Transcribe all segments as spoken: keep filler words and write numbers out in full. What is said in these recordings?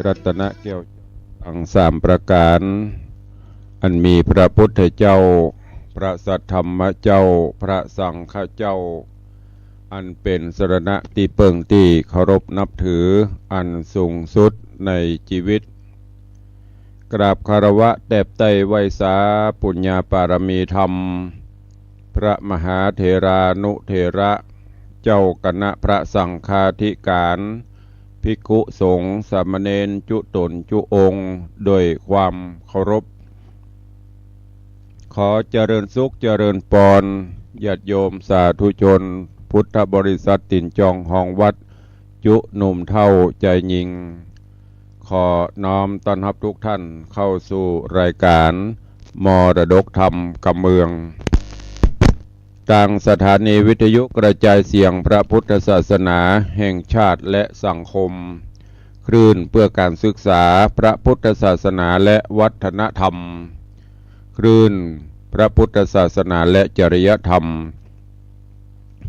รัตนแก้วทั้งสามประก๋าน อันมีพระพุทธเจ้า พระสัทธรรมเจ้า พระสังฆเจ้า อันเป๋นสรณะตี้เปิ้งตี้เคารพนับถืออันสูงสุดในจีวิต กราบคารวะแตบไต้ไหว้สาปุญญาปารมีธรรม พระมหาเถรานุเถระ เจ้าคณะพระสังฆาธิการ ภิกขุสงฆ์ สามเณรจุต๋นจุองค์ โดยความเคารพ ขอเจริญสุขเจริญปอน ญาติโยมสาธุชน พุทธบริษัทตี๋นจองฮองวัด จุหนุ่มเฒ่าจายญิง ขอน้อมต้อนฮับทุกท่านเข้าสู่รายการมรดกธรรมกำเมือง ตางสถานีวิทยุกระจายเสียงพระพุทธศาสนาแห่งชาติและสังคม คลื่นเพื่อการศึกษาพระพุทธศาสนาและวัฒนธรรม คลื่นพระพุทธศาสนาและจริยธรรม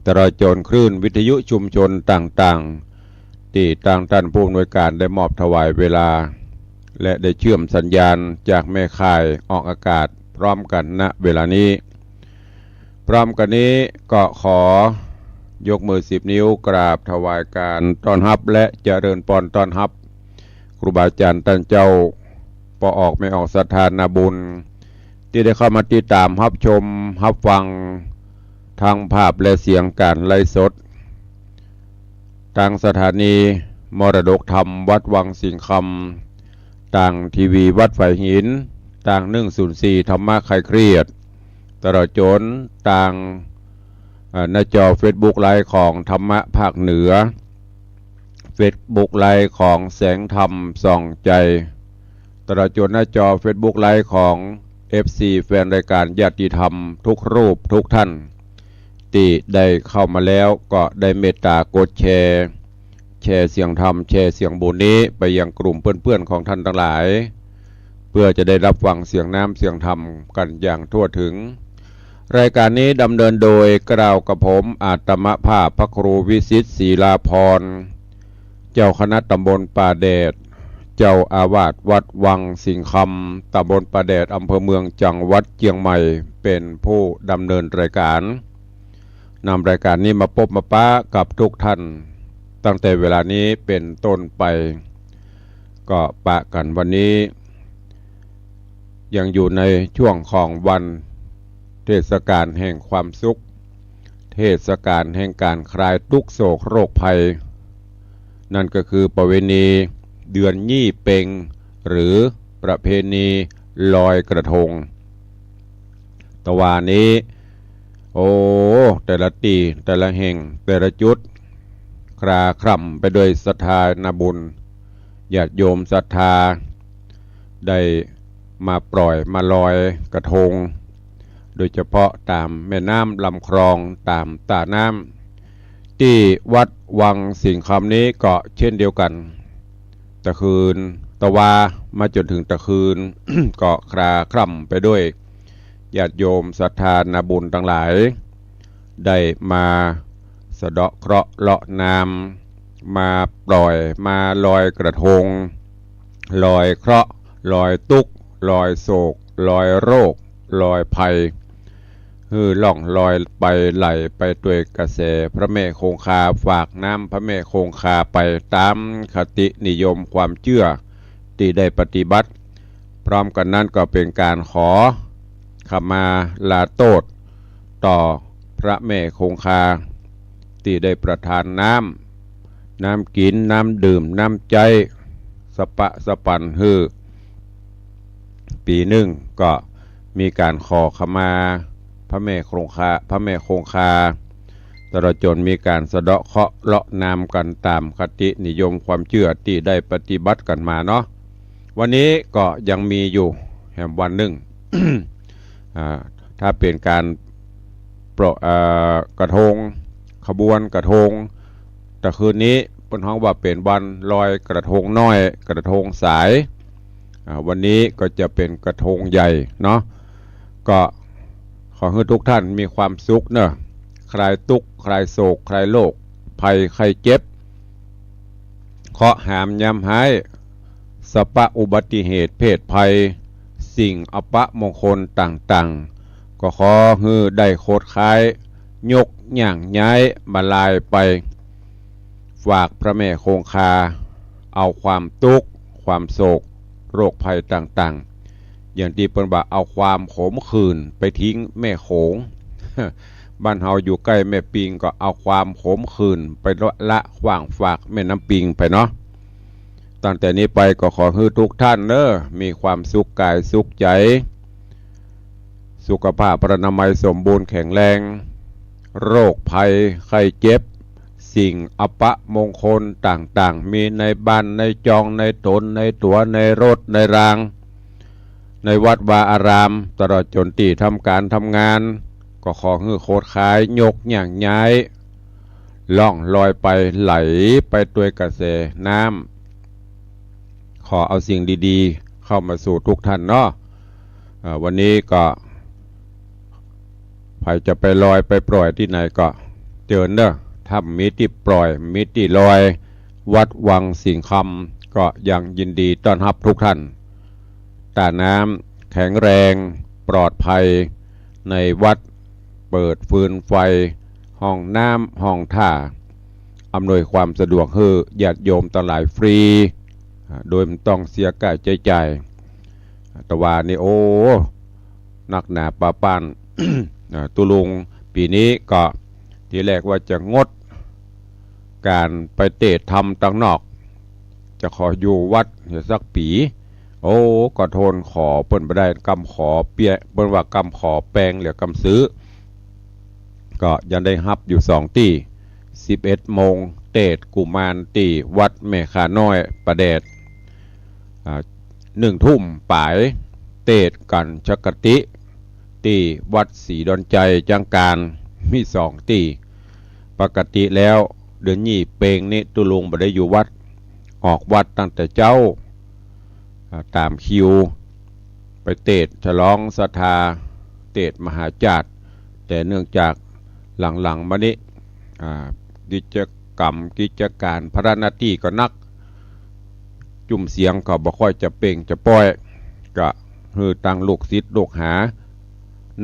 ตลอดจ๋นคลื่นวิทยุชุมชนต่างๆ ตี้ตางต้านผู้อำนวยการได้มอบถวายเวลา และได้เชื่อมสัญญาณจากแม่ข่ายออกอากาศพร้อมกั๋น ณ เวลานี้ พร้อมกั๋นนี้ก็ขอยกมือสิบนิ้วกราบถวายการต้อนฮับและเจริญปอนต้อนฮับ ครูบาอาจ๋ารย์ต้านเจ้า ป้อออกแม่ออกศรัทธานาบุญ ตี้ได้เข้ามาติดต๋ามฮับชมฮับฟัง ทั้งภาพและเสียงก๋านไลฟ์สด ตางสถานีมรดกธรรมวัดวังสิงห์คำ ตางทีวีวัดฝายหิน ตางหนึ่งศูนย์สี่ธรรมะคลายเครียด ตลอดจ๋นตาง เอ่อ หน้าจอเฟซบุ๊กไลฟ์ของธรรมะภาคเหนือ เฟซบุ๊กไลฟ์ของแสงธรรมส่องใจ ตลอดจ๋นหน้าจอเฟซบุ๊กไลฟ์ของเอฟซีแฟนรายการญาติธรรมทุกรูปทุกท่าน ตี้ได้เข้ามาแล้วก็ได้เมตต๋ากดแชร์ แชร์เสียงธรรม แชร์เสียงบุญนี้ไปยังกลุ่มเปื้อนๆ ของท่านตังหลาย เพื่อจะได้ฮับฟังเสียงน้ำเสียงธรรมกั๋นอย่างทั่วถึง รายการนี้ดำเนินโดยเกล้ากระผมอาตมาภาพพระครูวิสิทธิ์ ศรีลาภรณ์ เจ้าคณะตำบลป่าแดด เจ้าอาวาสวัดวังสิงห์คำ ตำบลป่าแดด อำเภอเมือง จังหวัดเจียงใหม่ เป๋นผู้ดำเนินรายการ นำรายการนี้มาปบมาปะกับทุกท่าน ตั้งแต่เวลานี้เป๋นต้นไป ก็ปะกั๋นวันนี้ ยังอยู่ในช่วงของวันเทศกาลแห่งความสุข เทศกาลแห่งก๋านคลายตุ๊กข์โศกโรคภัย นั่นก็คือประเพณีเดือนยี่เป็ง หรือประเพณีลอยกระทง ตะวานี้ โอ้ แต่ละตี้ แต่ละแห่ง แต่ละจุด คลาคล่ำไปด้วยศรัทธานาบุญ ญาติโยมศรัทธา ได้มาปล่อยมาลอยกระทง โดยเฉพาะต๋ามแม่น้ำลำคลอง ต๋ามต้าน้ำ ตี้วัดวังสิงห์คำนี้ก็เช่นเดียวกั๋น ตะคืน ตะวามาจ๋นเถิงตะคืน ก็คลาคล่ำไปด้วยญาติโยมศรัทธานาบุญตังหลาย ได้มาสะเดาะเคราะห์เลาะน้ำ มาปล่อยมาลอยกระทง ลอยเคราะห์ ลอยตุ๊กข์ ลอยโศก ลอยโรค ลอยภัย หื้อล่องลอยไปไหลไปตวยกระแสพระแม่คงคา ฝากน้ำพระแม่คงคาไปต๋ามคตินิยมความเจื้อตี้ได้ปฏิบัติ พร้อมกั๋นนั้นก็เป๋นก๋านขอขมาลาโต้ษต่อพระแม่คงคา ตี้ได้ประทานน้ำ น้ำกิ๋น น้ำดื่ม น้ำใจ๊ สะปะสะปั๋นหื้อ ปี๋นึ่งก็มีก๋านขอขมาพระแม่คงคา พระแม่คงคา ตลอดจ๋นมีก๋านสะเดาะเคราะห์เลาะน้ำกั๋นต๋ามคตินิยมความเจื้อตี้ได้ปฏิบัติกั๋นมาเนาะ วันนี้ก็ยังมีอยู่แหมวันนึ่ง อ่า ถ้าเป๋นก๋าน เอ่อ กระทง ขบวนกระทง ตะคืนนี้เปิ้นฮ้องว่าเป๋นวันลอยกระทงน้อย กระทงสาย อ่า วันนี้ก็จะเป๋นกระทงใหญ่เนาะ ก็ขอหื้อทุกท่านมีความสุขเนาะ คลายตุ๊กข์ คลายโศก คลายโรคภัยไข้เจ็บ เคราะห์หามยามฮ้าย สภาอุบัติเหตุเพศภัย สิ่งอัปมงคลต่างๆ ก็ขอหื้อได้โคตรค้าย ยกย่างย้ายบรรลัยไป ฝากพระแม่คงคา เอาความตุ๊กข์ ความโศก โรคภัยต่างๆ อย่างตี้เปิ้นว่าเอาความขมขื่นไปทิ้งแม่โขง บ้านเฮาอยู่ใก้แม่ปิงก็เอาความขมขื่นไปละขว้างฝากแม่น้ำปิงไปเนาะ ตั้งแต่นี้ไปก็ขอหื้อทุกท่านเน้อ มีความสุขกายสุขใจ๋ สุขภาพพรรณนามัยสมบูรณ์แข็งแรง โรคภัยไข้เจ็บ สิ่งอัปมงคลต่างๆ มีในบ้านในจองในตนในตั๋วในรถในราง ในวัดวาอาราม ตลอดจ๋นตี้ทำก๋านทำงาน ก็ขอหื้อโคตรค้ายยกย่างย้าย ล่องลอยไปไหลไปตวยกระแสน้ำ ขอเอาสิ่งดีๆ เข้ามาสู่ทุกท่านเนาะ อ่า วันนี้ก็ ใผจะไปลอยไปปล่อยตี้ไหนก็เจิญเน้อ ถ้ำมีตี้ปล่อย มีตี้ลอย วัดวังสิงห์คำก็ยังยินดีต้อนฮับทุกท่าน ต้าน้ำแข็งแรงปลอดภัย ในวัดเปิดฟืนไฟ ห้องน้ำห้องท่า อำนวยความสะดวกหื้อญาติโยมตังหลายฟรี อ่า โดยบ่ต้องเสียก้าใจ๊จ่าย แต่ว่านี่ โอ้ นักหนาปาป้าน อ่า ตุ๊ลุงปี๋นี้ก็ ทีแรกว่าจะงดก๋านไปเตศน์ธรรมตังนอก จะขออยู่วัดเหียสักปี๋ โอ้ ก็ทนขอเปิ้นบ่ได้ กำขอเปี้ย เปิ้นว่ากำขอแปงเหลือกำซื้อ ก็ยังได้ฮับอยู่สองตี้ สิบเอ็ดโมงเตศน์กุมารตี้วัดแม่ข่าน้อยป่าแดด อ่า นึ่งทุ่มป๋าย เตศน์กัญจคติ ตี้วัดศรีดอนชัยจังก๋าน มีสองตี้ ปกติแล้วเดือนยี่เป็งนี้ตุ๊ลุงบ่ได้อยู่วัด ออกวัดตั้งแต่เจ๊า อ่า ต๋ามคิว ไปเตศน์ฉลองศรัทธา เตศน์มหาจาติ แต่เนื่องจากหลังๆ มานี้ อ่า กิจกรรมกิจก๋านภาระหน้าตี้ก็นัก จุ่มเสียงก็บ่ค่อยจะเป่งจะป้อย ก็หื้อตังลูกศิษย์ลูกหา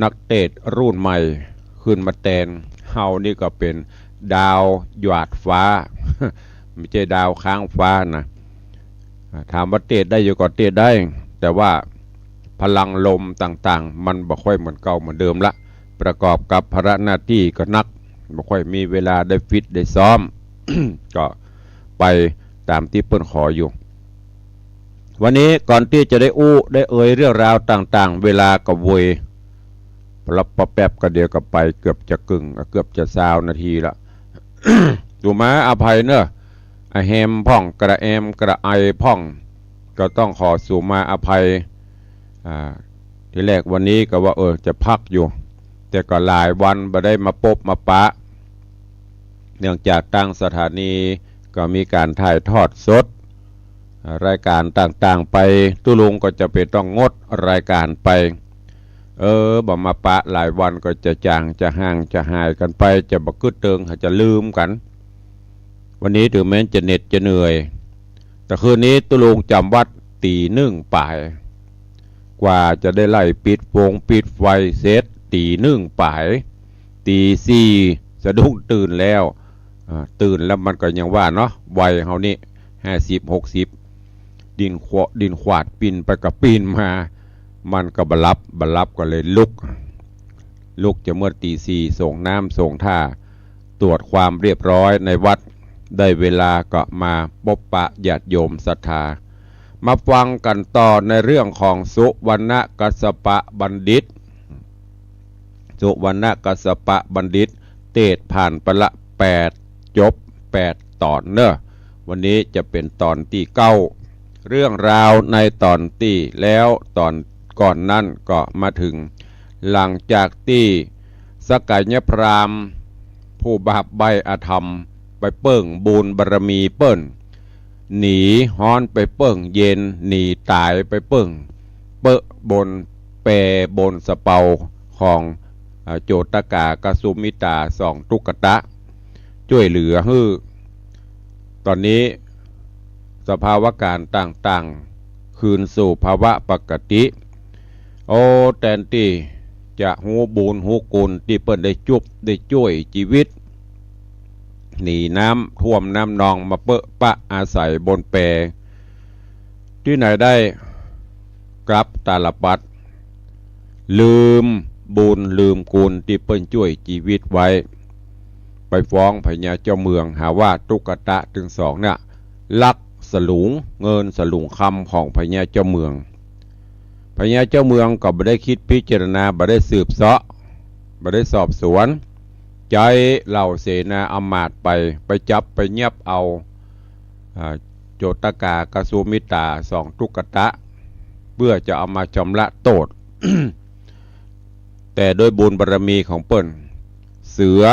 นักเตศน์รุ่นใหม่ขึ้นมาแตน เฮานี่ก็เป๋นดาวหยาดฟ้า ไม่ใจ้ดาวค้างฟ้านะ อ่า ถามว่าเตศน์ได้อยู่ก็เตศน์ได้ แต่ว่าพลังลมต่างๆ มันบ่ค่อยเหมือนเก่าเหมือนเดิมละ ประกอบกับภาระหน้าตี้ก็นัก บ่ค่อยมีเวลาได้ฟิตได้ซ้อม ก็ไปต๋ามตี้เปิ้นขออยู่ วันนี้ก่อนตี้จะได้อู้ได้เอ่ยเรื่องราวต่างๆ เวลาก็โวย ปะลับปะแป๊บก็เดี๋ยวก็ไปเกือบจะกึ่ง เกือบจะซาวนาทีละ สุมาอภัยเน้อ อะแฮมพ่อง กระแอมกระไอพ่อง ก็ต้องขอสุมาอภัย อ่า ทีแรกวันนี้ก็ว่า เออ จะพักอยู่ แต่ก็หลายวันบ่ได้มาปบมาปะ เนื่องจากตางสถานีก็มีก๋านถ่ายทอดสด อ่า รายก๋านต่างๆ ไป ตุ๊ลุงก็จะเป๋นต้องงดรายก๋านไป เออ บ่มาปะหลายวันก็จะจ๋างจะห่างจะหายกั๋นไป จะบ่กึ๊ดเติง จะลืมกั๋น วันนี้เถิงแม้นจะเหน็ดจะเหนื่อย แต่คืนนี้ตุ๊ลุงจ๋ำวัดตี๋นึ่งป๋าย กว่าจะได้ไล่ปิดฟงปิดไฟเสร็จ ตี๋นึ่งป๋าย ตี๋สี่สะดุ้งตื่นแล้ว อ่า ตื่นแล้วมันก็ยังว่าเนาะ วัยเฮานี่ ห้าสิบ หกสิบ ดินขวา ดินขวาดปีนไปก็ปีนมา มันก็บ่หลับ บ่หลับก็เลยลุก ลุกจะเมื่อตี๋สี่ ส่งน้ำส่งท่า ตรวจความเรียบร้อยในวัด ได้เวลาก็มาปบปะญาติโยมศรัทธา มาฟังกั๋นต่อในเรื่องของสุวรรณกัสสปะบัณฑิต สุวรรณกัสสปะบัณฑิต เตศน์ผ่านไปละแปด จบแปดต๋อนเน้อ วันนี้จะเป๋นต๋อนตี้เก้า เรื่องราวในต๋อนตี้แล้ว ต๋อนก่อนนั้นก็มาเถิง หลังจากตี้สกยพราหมณ์ ผู้บาปใบ้อธรรม ไปเปิ้งบุญบารมีเปิ้น หนีฮ้อนไปเปิ้งเย็น หนีต๋ายไปเปิ้ง เป๊อะบนแปบนสะเปาของ อ่า โจตกากับสุมิตาสองตุ๊กตะ จ้วยเหลือหื้อ ต๋อนนี้สภาวะก๋ารต่าง คืนสู่ภาวะปกติ โอ้ แตนตี้จะฮู้บุญฮู้คุณตี้เปิ้นได้จุบได้จ้วยจีวิต หนีน้ำท่วมน้ำนองมาเปอะปะอาศัยบนแป ตี้ไหนได้ กลับตาลปัตร ลืมบุญลืมคุณตี้เปิ้นจ้วยจีวิตไว้ ไปฟ้องพญาเจ้าเมือง หาว่าตุ๊กตะตึงสองเนี่ย ลักสลุงเงินสลุงคำของพญาเจ้าเมือง พญาเจ้าเมืองก็บ่ได้กึ๊ดพิจารณา บ่ได้สืบเสาะ บ่ได้สอบสวน ใจ๊เหล่าเสนาอำมาตย์ไป ไปจับไปยับเอา อ่า โจตกากับสุมิตราสองตุ๊กตะ เปื้อจะเอามาชำระโต้ษ แต่โดยบุญบารมีของเปิ้น เสือ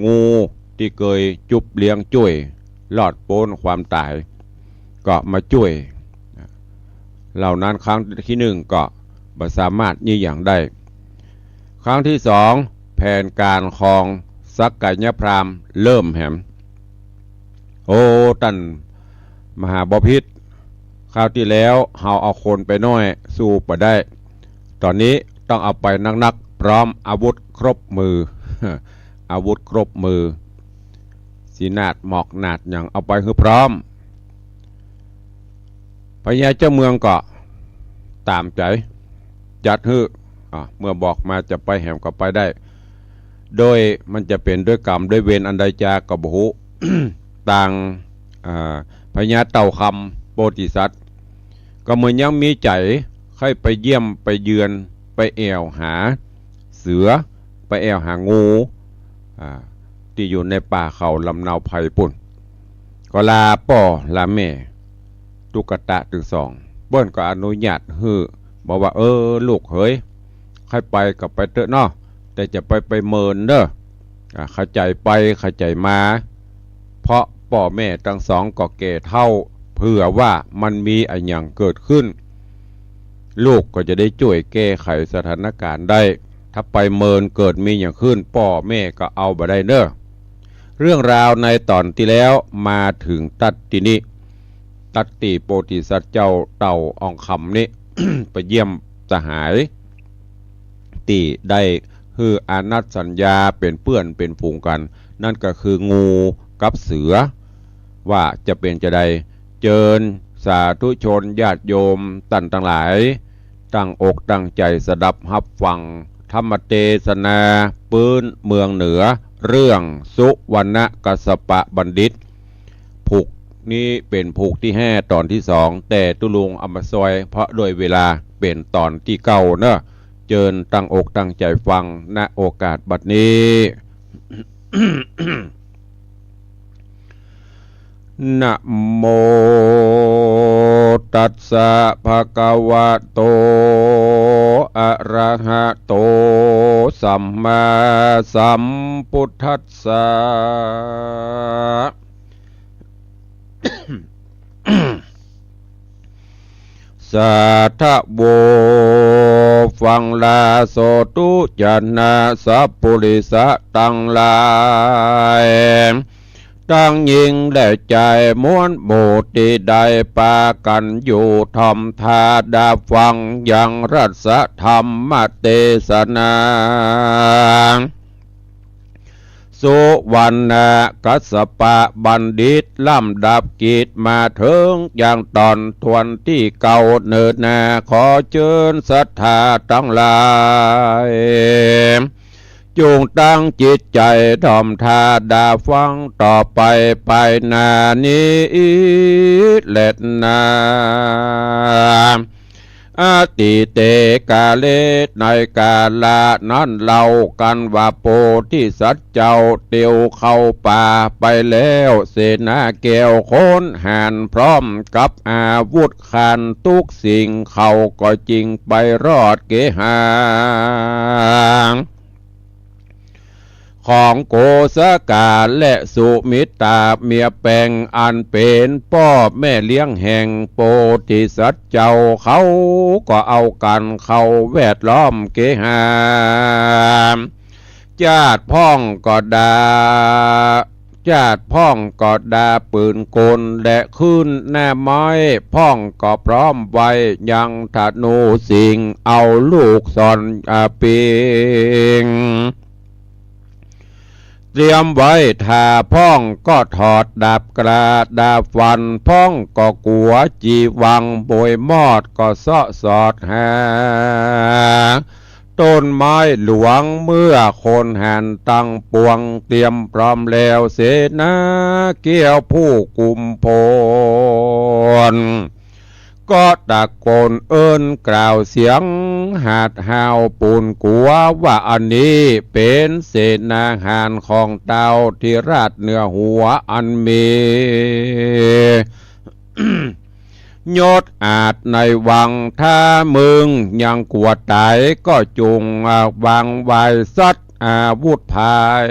งู ตี้เกยจุบเลี้ยงจ้วย รอดป๊นความต๋าย ก็มาจ้วย เหล่านั้นครั้งตี้นึ่งก็บ่สามารถยี่หยังได้ ครั้งตี้สอง แผนก๋านของสักกัญญาพราหมณ์เริ่มแหม โอ้ ต้านมหาบพิตร คราวตี้แล้วเฮาเอาคนไปน้อย สู้บ่ได้ ต๋อนนี้ต้องเอาไปนักๆ พร้อมอาวุธครบมือ อาวุธครบมือ สีหนาดหมอกหนาดหยังเอาไปหื้อพร้อม พญาเจ้าเมืองก็ต๋ามใจ๋ จัดหื้อ อ่า เมื่อบอกมาจะไปแหมก็ไปได้ โดยมันจะเป๋นด้วยกรรมด้วยเวรอันใดจาก็บ่ฮู้ ตาง อ่า พญาเต่าคำโพธิสัตว์ ก็เหมือนยังมีใจ๋ใค่ไปเยี่ยมไปเยือน ไปแอ่วหาเสือ ไปแอ่วหางู อ่า ตี้อยู่ในป่าเขาลำเนาไพรปุ้น ก็ลาป้อลาแม่ตุ๊กตะตึงสอง เปิ้นก็อนุญาตหื้อ บอกว่า เออ ลูกเหย ใค่ไปก็ไปเต๊อะเนาะ แต่จะไปไปเมินเน่อ อ่า เข้าใจ๋ไปเข้าใจ๋มา เพราะป้อแม่ตึงสองก็แก่เฒ่า เผื่อว่ามันมีอะหยังเกิดขึ้น ลูกก็จะได้จ้วยแก้ไขสถานก๋ารณ์ได้ ถ้าไปเมินเกิดมีหยังขึ้น ป้อแม่ก็เอาบ่ได้เน่อ เรื่องราวในต๋อนตี้แล้วมาเถิงตั๊ดตี้นี้ ตั๊ดตี้โพธิสัตว์เจ้าเต่าอองคำนี้ ไปเยี่ยมสหาย ตี้ได้หื้ออานัตสัญญาเป๋นเปื้อนเป๋นฝูงกั๋น นั้นก็คืองูกับเสือ ว่าจะเป๋นจาใด เจิญสาธุชนญาติโยมต้านตังหลาย ตั้งอกตั้งใจ๋สดับฮับฟังธรรมเตสนาปื๊นเมืองเหนือ เรื่องสุวรรณกัสสปะบัณฑิต ผูกนี้เป๋นผูกตี้ห้าต๋อนตี้สอง แต่ตุ๊ลุงเอามาซอย เพราะโดยเวลาเป๋นต๋อนตี้เก้าเน่อ เจิญตั้งอกตั้งใจ๋ฟัง ณ โอกาสบัดนี้ นะโมตัสสะภะคะวะโต อะระหะโต สัมมาสัมพุทธัสสะ สาธะโว ฟังลาโสตุ จะนะสัพปุริสะตังหลาย ตังญิงและจายมวลหมู่ตี้ได้ปากั๋นอยู่ถ่อมท่าดาฟังยังรัสธรรมเตสนา สุวรรณกัสสปะบัณฑิต ลำดับกิจมาเถิงยังต๋อนถ้วนตี้เก้าเนินนา ขอเจิญศรัทธาตังหลาย จุ่งตั้งจิตใจ๋ถ่อมท่าดาฟังต่อไปภายหน้านี้แลนา อติเตกาเล ในกาละนั้นเล่ากั๋นว่า โพธิสัตว์เจ้าเตียวเข้าป่าไปแล้ว เสนาแก้วโขนหาญพร้อมกับอาวุธขันทุกสิ่ง เขาก็จึงไปรอดเกหา ของโกสกาและสุมิตตาเมียแปง อันเป๋นป้อแม่เลี้ยงแห่งโพธิสัตว์เจ้า เขาก็เอากั๋นเข้าแวดล้อมเกหา ญาติพ่องก็ดา จาดพ่องก็ดาบปืนกล และขึ้นหน้าไม้พ่องก็พร้อมไว้ ยังธนูสิงห์เอาลูกศร อ่า ปิง เตรียมไว้ถ้า พ่องก็ถอดดาบกล้าดาบฟัน พ่องก็กั๋วจีวัง มวยมอดก็เซาะสอดหา ต้นไม้หลวงเมื่อคนหันตังปวง เตรียมพร้อมแล้วเสนาแก้วผู้กุมพล ก็ตะโกนเอิ้นกล่าวเสียงหาดห้าวปูนกั๋วว่า อันนี้เป๋นเสนาหารของเต้าธิราชเหนือหัว อันมี ยศอาจในวัง ถ้ามึงยังกั๋วต๋าย ก็จุ่ง อ่า วางไว้สัตว์อาวุธภัย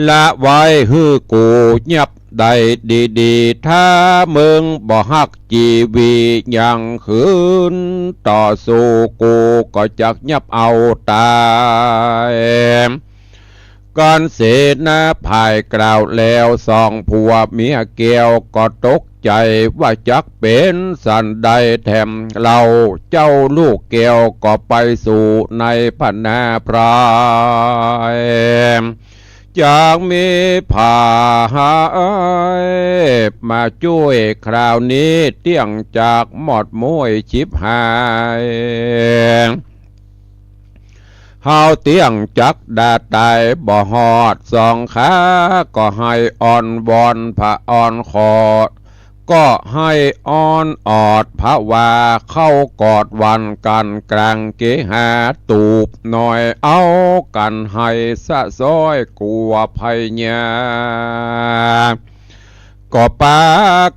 ละไว้หื้อกูยับได้ดีๆ ถ้ามึงบ่ฮักจีวี ยังขืนต่อสู้ กูก็จักยับเอาต๋าย กันเสนาพ่ายกล่าวแล้ว สองผัวเมียแก้วก็ตกใจ๋ว่าจักเป๋นสันใดแถมเล่า เจ้าลูกแก้วก็ไปสู่ในพนาไพร จักมีภัยมาจ้วย คราวนี้เตี้ยงจากหมดม้วยฉิบหาย เฮาเตี้ยงจักดาต๋ายบ่ฮอด สองขาก็ไห้อ้อนวอนผะอ้อนขอ ก็ไห้อ้อนออดผะวา เข้ากอดหวั่นกั๋นก๋างเกหา ตูบหน่อยเอากั๋นไห้สะซ้อยกั๋วภัยยา ก็ปา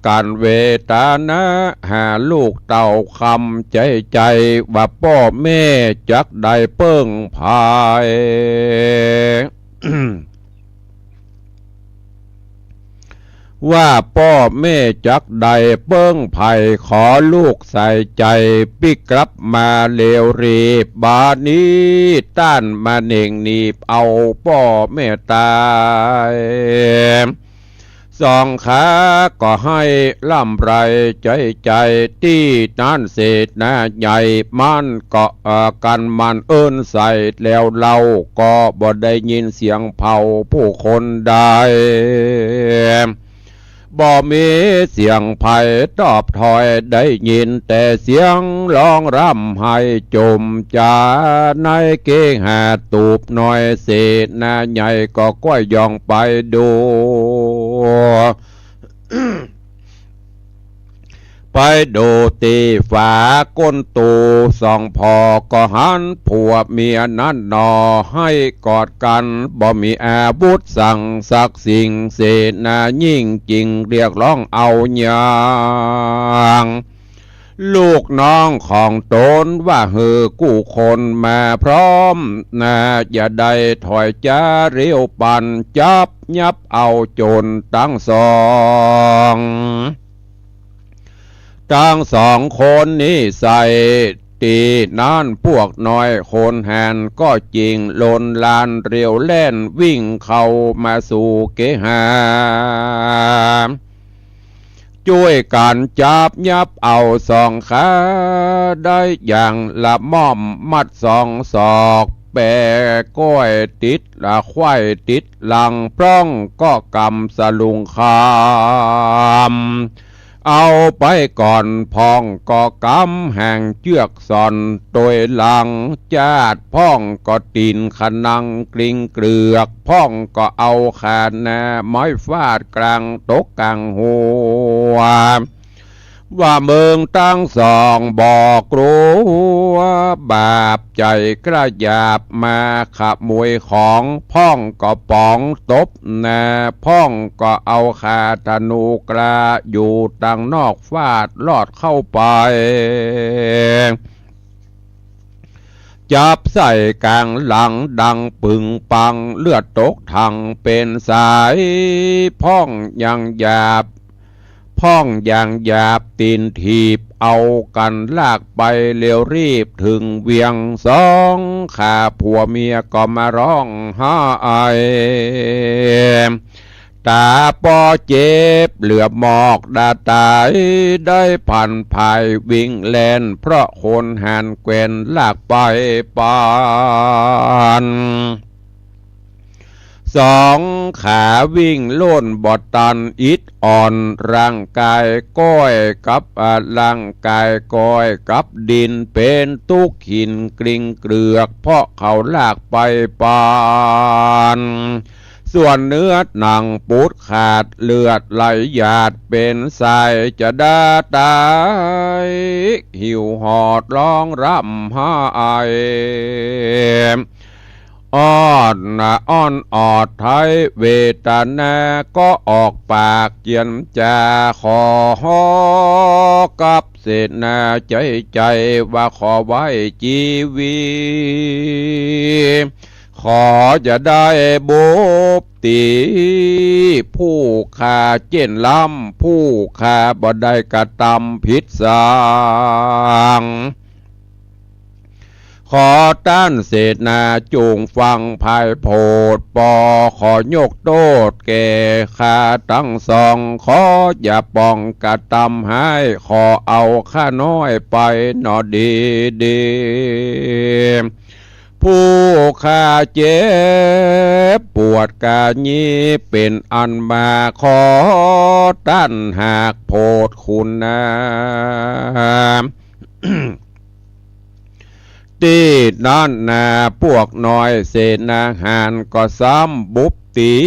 กั๋นเวตนาหาลูกเต้าคำใจ๋ๆ ว่าป้อแม่จักได้เปิ้งไผ ว่าป้อแม่จักได้เปิ้งไผ ขอลูกใส่ใจ๋ ปิ๊กกลับมาเร็วรีบ บ่านี้ต้านมาเน่งหนีบเอาป้อแม่ต๋าย สองขาก็ไห้ร่ำไรใจ๋ๆ ตี้นั้นเสนาใหญ่มันก็ เอ่อ กั๋นมันเอิ้นใส่แล้วเล่า ก็บ่ได้ยินเสียงเผ่าผู้คนใด บ่มีเสียงไผตอบถ้อย ได้ยินแต่เสียงฮ้องร่ำไห้จ่มจ๋า ในเกหาตูบหน่อย เสนาใหญ่ก็ก้อยย่องไปดู ไปดูตี้ฝาก้นตู สองผ่อก็หันผัวเมียนั้นหนอ ไห้กอดกั๋น บ่มีอาวุธสังสักสิ่ง เสนายิ่งจิ่งเรียกฮ้องเอายัง ลูกน้องของต๋นว่าหื้อกู้คนมาพร้อมหน้า อย่าได้ถอยจ๊าเร็วปัน จับยับเอาโจ๋รตังสอง ตังสองคนนี้ใส่ ตี้นั้นปวกน้อยคนหาญก็จิ่งลนลานเร็วแล่นวิ่งเข้ามาสู่เกหา จ้วยกั๋นจับยับเอาสองขา ได้อย่างละม่อมมัดสองศอก แปก้อยติดละไขว้ติดหลัง พร้องก็กำสลุงคาม เอาไปก่อน พ่องก็กำหางเจื้อกสอน ตวยหลังจาด พ่องก็ตี๋นขะนังกลิ้งเกลือก พ่องก็เอาขาหน้าไม้ฟาดก๋างตกก๋างหัว ว่ามึงตังสองบ่กลัวบาป ใจ๋กล้าหยาบมาขโมยของ พ่องก็ป๋องตบหน้า พ่องก็เอาขาธนูกล้าอยู่ตังนอกฟาดลอดเข้าไป จับใส่ก๋างหลังดังปึงปัง เลือดตกถังเป๋นสาย พ่องยังหยาบ พ่องอย่างหยาบตี๋นถีบเอากั๋นลากไปเร็วรีบเถิงเวียง สองข้าผัวเมียก็มาฮ้องไห้ ต๋าปอเจ็บเหลือหมอกดาต๋าย ได้ผันผายวิ่งแล่น เพราะคนหาญแกว่นลากไปปาน สองขาวิ่งโล่นบ่ตันอิดอ่อน ร่างก๋ายก้อยกับ อ่า ร่างก๋ายก้อยกับดิน เป๋นตุ๊กข์หินกลิ้งเกลือก เพราะเขาลากไปปาน ส่วนเนื้อหนังปูดขาด เลือดไหลหยาดเป๋นสาย จะดาต๋าย หิวหอดฮ้องร่ำไห้ อ้อนอ้อนออดไท้เวตนา ก็ออกปากเจียนจา ขอกับเสนาใจ๋ใจ๋ ว่าขอไว้จีวี ขอจะได้บุบตี๋ ผู้ข้าเจ้นล้ำ ผู้ข้าบ่ได้กระตำผิดสัง ขอต้านเสนาจุ่งฟังภายโผด ปอขอยกโต้ษแก่ข้าตังสอง ขออย่าป้องกระตำฮ้าย ขอเอาข้าน้อยไปหนอดีดี ผู้ข้าเจ็บปวดกายีเป๋นอันมา ขอต้านหากโผดคุณนา ตี้นั้นนา พวกน้อยเสนาหารก็ซ้ำบุบตี๋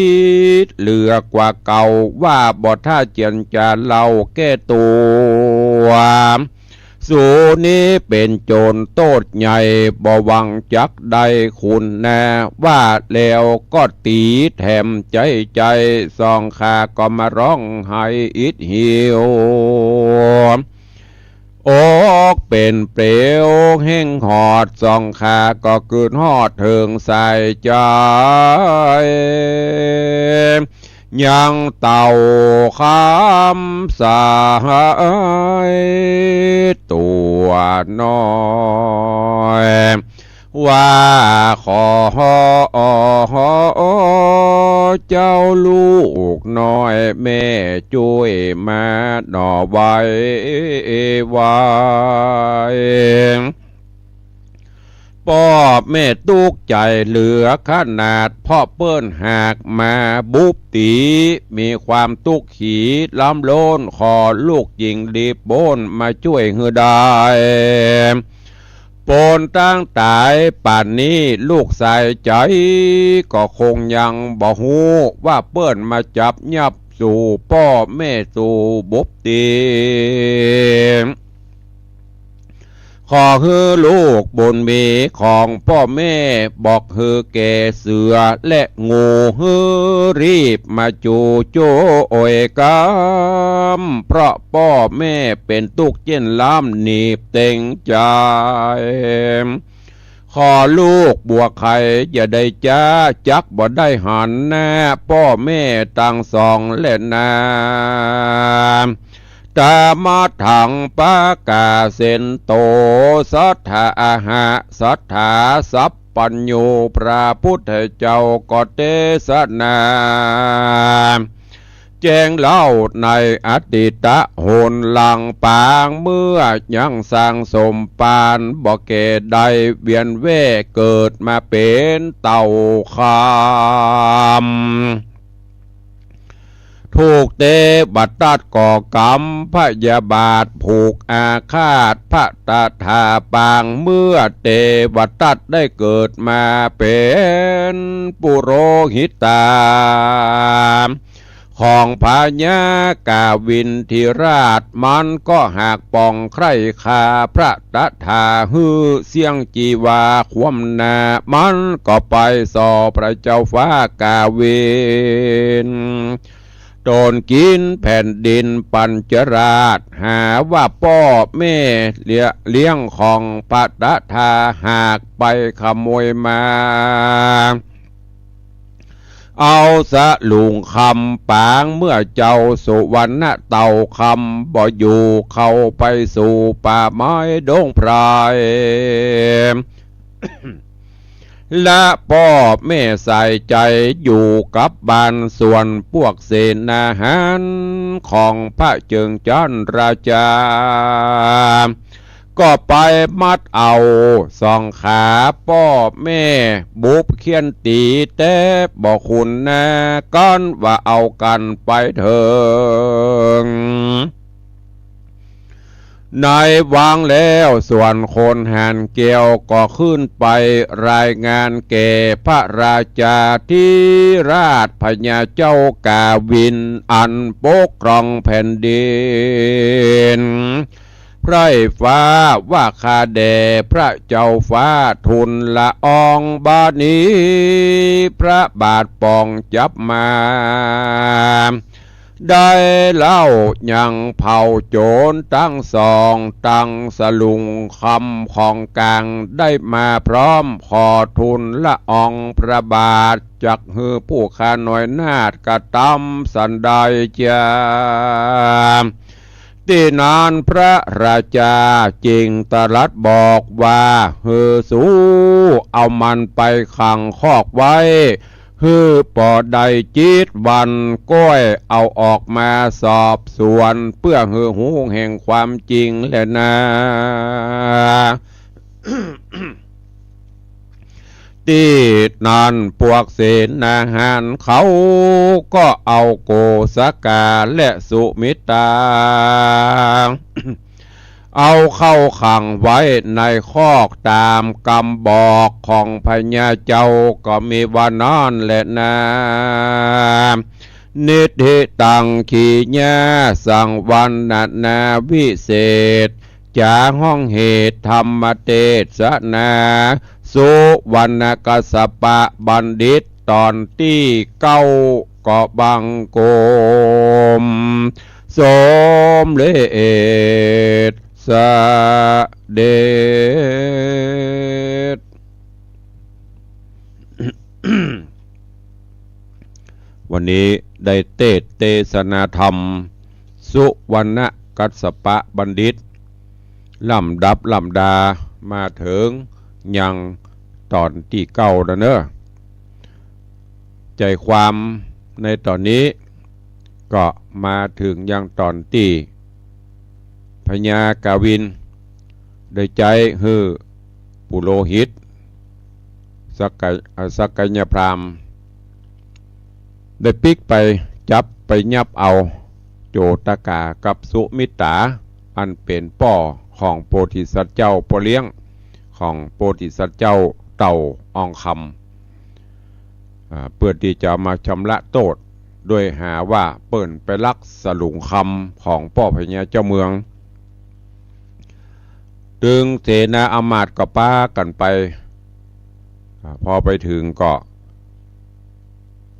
เหลือกว่าเก่า ว่าบ่ถ้าเจียนจาเล่าแก้ตั๋ว สูนี้เป๋นโจรโต้ษใหญ่ บ่หวังจักได้คุณนา ว่าแล้วก็ตี๋แถมใจ๋ใจ๋ สองข้าก็มาฮ้องไห้อิดหิว อกเป๋นเปลวแห้งหอด สองข้าก็กึ๊ดฮอดเถิงสายใจ๋ ยังเต่าคำสายตั๋วน้อย ว่าขอเจ้าลูกน้อยแม่จ้วยมาหน่อไวไว ป้อแม่ตุ๊กข์ใจ๋เหลือขนาด เพราะเปิ้นหากมาบุบตี๋ มีความตุ๊กข์ขีล้ำล้น ขอลูกหญิงรีบโบ้นมาจ้วยหื้อได้ ปนตั้งต๋ายป่านนี้ ลูกสายใจ๋ก็คงยังบ่ฮู้ ว่าเปิ้นมาจับยับสู่ป้อแม่สู่บุบตี๋ ขอหื้อลูกบุญมีของป้อแม่ บอกหื้อแก่เสือและงู หื้อรีบมาจู้จ้วยกำ เพราะป้อแม่เป๋นตุ๊กข์เจ้นล้ำหนีบเต็งใจ๋ ขอลูกบัวไข่อย่าได้จ๊า จักบ่ได้หันหน้าป้อแม่ตังสองแลนา ตามาถังปะกาเสนโต สัตถาอาหะ สัตถาสัพพัญญู พระพุทธเจ้าก็เตสนา แจ้งเล่าในอดีตะหนหลังปาง เมื่อยังสร้างสมปานบ่แก่ใด เวียนแว่เกิดมาเป๋นเต่าคำ ถูกเตวตัตต์ก่อกรรมพยาบาท ผูกอาฆาตพระตถาปาง เมื่อเตวตัตต์ได้เกิดมาเป๋นปุโรหิตา ของพญากาวินทิราช มันก็หากปองใคร่ฆ่าพระตถา หื้อเสี้ยงจีวาคว่ำหน้า มันก็ไปส่อพระเจ้าฟ้ากาวิน ตนกิ๋นแผ่นดินปัญจราช หาว่าป้อแม่เลี้ย เลี้ยงของพระตถาหากไปขโมยมา เอาสลุงคำปางเมื่อเจ้าสุวรรณเต่าคำบ่อยู่เข้าไปสู่ป่าไม้ดงไพร และป้อแม่ใส่ใจ๋อยู่กับบ้าน ส่วนพวกเสนาหารของพระเจิงจันทราจา ก็ไปมัดเอาสองขาป้อแม่บุบเฆี่ยนตี๋ แต่บ่คุ้นหน้ากั๋นว่าเอากั๋นไปเถิง ในวังแล้ว ส่วนคนหานแก้วก็ขึ้นไปรายงานแก่พระราชาธิราชพญาเจ้ากาวิน อันปกครองแผ่นดิน ไพร่ฟ้าว่า ข้าแด่พระเจ้าฟ้าทูลละออง บ่านี้พระบาทป่องจับมา ได้เล่ายังเผ่าโจรตังสอง ตังสลุงคำของกลางได้มาพร้อม ขอทูลละอองพระบาท จักหื้อผู้ข้าน้อยนาถกระตำสันใดจา ตี้นั้นพระราชาจึงตรัสบอกว่า หื้อสูเอามันไปขังคอกไว้ หื้อปอได้เจ็ดวัน ก้อยเอาออกมาสอบสวน เปื้อหื้อฮู้แห่งความจริงแลนา ตี้นั้นพวกเสนาหารเขาก็เอาโกสกาและสุมิตรา เอาเข้าขังไว้ในคอกต๋ามกำบอกของพญาเจ้า ก็มีว่านั้นแลนา นิทธิตัง ขีญา สังวรรณนาวิเศษ จ๋าฮ้องเหตุธรรมเตสนา สุวรรณกัสสปะบัณฑิต ต๋อนตี้เก้า ก็บังคมสมเร็จเสด็จ วันนี้ได้เตสน์เตสนาธรรม สุวรรณกัสสปะบัณฑิต ลำดับลำดามาเถิงยังต๋อนตี้เก้าแล้วเน่อ ใจ๋ความในต๋อนนี้ก็มาเถิงยังต๋อนตี้พญากาวินได้ใจ๊หื้อปุโรหิต สักกะ- เอ่อ สักกยพราหมณ์ ได้ปิ๊กไปจับไปยับเอาโจตกากับสุมิตรา อันเป๋นป้อของโพธิสัตว์เจ้า ป้อเลี้ยงของโพธิสัตว์เจ้าเต่าอองคำ อ่า เปื้อตี้จะเอามาชำระโต้ษ โดยหาว่าเปิ้นไปลักสลุงคำของป้อพญาเจ้าเมือง ตึงเสนาอำมาตย์ก็ปากั๋นไป อ่า พอไปเถิงก็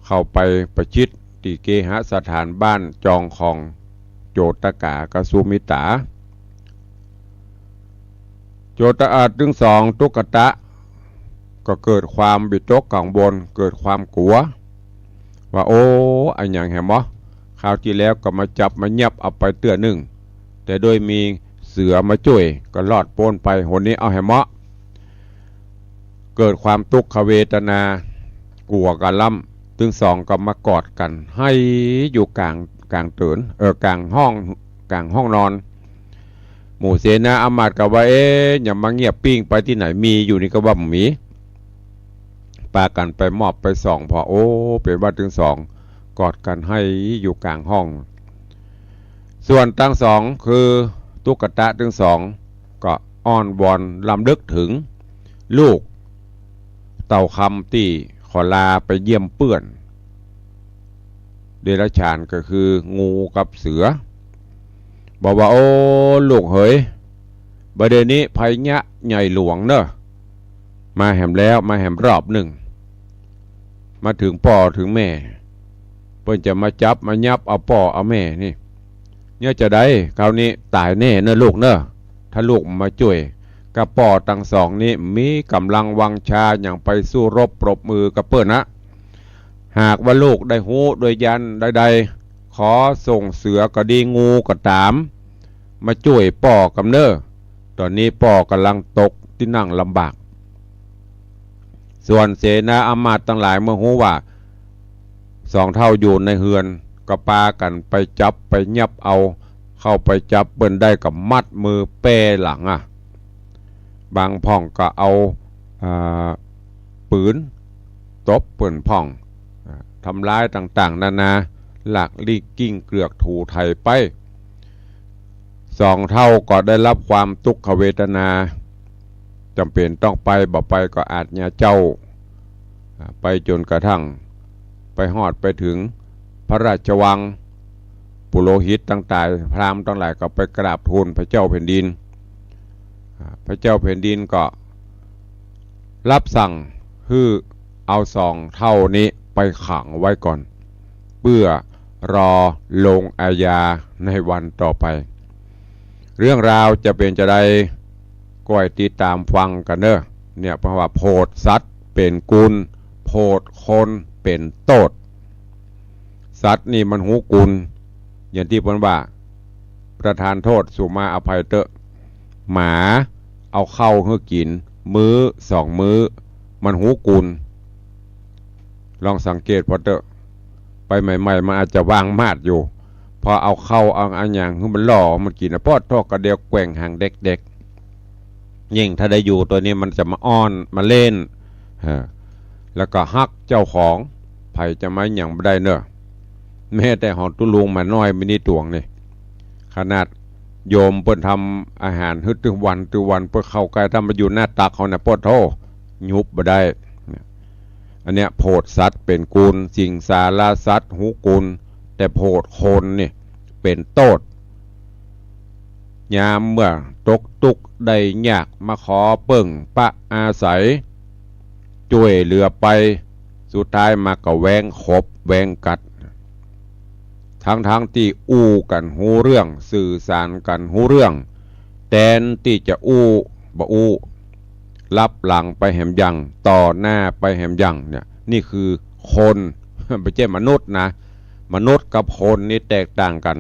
เข้าไปประชิดตี้เกหสถานบ้านจองของโจตกากับสุมิตรา โจตกาตึงสอง ตุ๊กตะ ก็เกิดความวิตกกังวล เกิดความกั๋ว ว่า โอ้ อะหยังแหมเนาะ คราวตี้แล้วก็มาจับมายับเอาไปเตื้อนึ่ง แต่โดยมีเสือมาจ้วยก็รอดป๊นไป หนนี้เอาแหมเนาะ เกิดความตุ๊กขเวทนา กั๋วกั๋นล้ำ ตึงสองก็มากอดกั๋นไห้อยู่ก๋าง ก๋างเติน เออ ก๋างห้อง ก๋างห้องนอน หมู่เสนาอำมาตย์ก็ว่า เอ๊ะ อย่ามาเงียบปิ้งไป ตี้ไหนมีอยู่นี่ก็ว่าบ่มี ปากั๋นไปมอบไปส่องผ่อ โอ้ เป๋นว่าตึงสองกอดกั๋นไห้อยู่ก๋างห้อง ส่วนตังสองคือตุ๊กตะตึงสองก็อ้อนวอนรำลึกเถิงลูกเต่าคำตี้ขอลาไปเยี่ยมเปื้อน เดรัจฉานก็คืองูกับเสือ บอกว่า โอ้ ลูกเหย บ่าเดี่ยวนี้ภัยยะใหญ่หลวงเน่อ มาแหมแล้ว มาแหมรอบนึ่ง มาเถิงป้อเถิงแม่ เปิ้นจะมาจับมายับเอาป้อเอาแม่นี่ เนี่ยจะได้ คราวนี้ต๋ายแน่เน่อลูกเน่อ ถ้าลูกบ่มาจ้วย กับป้อตังสองนี้มีก๋ำลังวังชาหยังไปสู้รบปรบมือกับเปิ้นนะ หากว่าลูกได้ฮู้โดยญาณใดๆ ขอส่งเสือก็ดี งูก็ต๋าม มาจ้วยป้อกำเน่อ ต๋อนนี้ป้อกำลังตกตี้นั่งลำบาก ส่วนเสนาอามาตย์ตังหลายเมื่อฮู้ว่าสองเฒ่าอยู่ในเฮือน ก็ปากั๋นไปจับไปยับเอา เข้าไปจับเปิ้นได้ก็มัดมือแป้หลังอะ บางพ่องก็เอา อ่า ปืนตบเปิ้นพ่อง อ่า ทำร้ายต่างๆ นานา ลากลิ่งกิ้งเกือกถูไถไป สองเฒ่าก็ได้รับความตุ๊กขเวทนา จ๋ำเป๋นต้องไป บ่ไปก็อาชญาเจ้า อ่า ไปจ๋นกระทั่งไปฮอดไปเถิงพระราชวัง ปุโรหิตต่างๆ พราหมณ์ตังหลายก็ไปกราบทูลพระเจ้าแผ่นดิน อ่า พระเจ้าแผ่นดินก็รับสั่งหื้อเอาสองเฒ่านี้ไปขังไว้ก่อน เปื้อรอลงอาญาในวันต่อไป เรื่องราวจะเป๋นจาใด ก้อยติดต๋ามฟังกั๋นเน่อ เนี่ย เพราะว่าโผดสัตว์เป๋นกุณ โผดคนเป๋นโต้ษ สัตว์นี่มันฮู้กุณ อย่างตี้เปิ้นว่า ประทานโทษ สุมาอภัยเต๊อะ หมาเอาข้าวหื้อกิ๋นมื้อสองมื้อ มันฮู้กุณ ลองสังเกตผ่อเต๊อะ ไปใหม่ๆ มันอาจจะวางมาดอยู่ พอเอาข้าวเอาอะหยังหื้อมันล่อมันกิ๋นนะ ปอดโธ่ กระเดี่ยวแกว่งหางแดกๆ ยิ่งถ้าได้อยู่ตั๋วนี้มันจะมาอ้อนมาเล่น ฮะ แล้วก็ฮักเจ้าของ ใผจะมาหยังบ่ได้เน่อ แม้แต่หอตุ๊ลุงหมาน้อยมินิตวงนี่ ขนาดโยมเปิ้นทำอาหารหื้อตึงวันตึงวัน เปิ้นเข้าใก้ ถ้ามาอยู่หน้าตักเขานะ ปอดโธ่ หยุบบ่ได้ อันเนี้ย โผดสัตว์เป๋นกุณ สิงสาราสัตว์ฮู้กุณ แต่โผดคนนี่เป๋นโต้ษ ยามเมื่อตกตุ๊กข์ได้ยากมาขอเปิ้งปะอาศัย จ้วยเหลือไป สุดท้ายมาก็แว้งขบแว้งกัด ทั้งๆ ตี้อู้กั๋นฮู้เรื่อง สื่อสารกั๋นฮู้เรื่อง แตนตี้จะอู้บ่อู้ ลับหลังไปแหมยัง ต่อหน้าไปแหมยังเนี่ย นี่คือคน บ่ใจ้มนุษย์นะ มนุษย์กับคนนี่แตกต่างกั๋น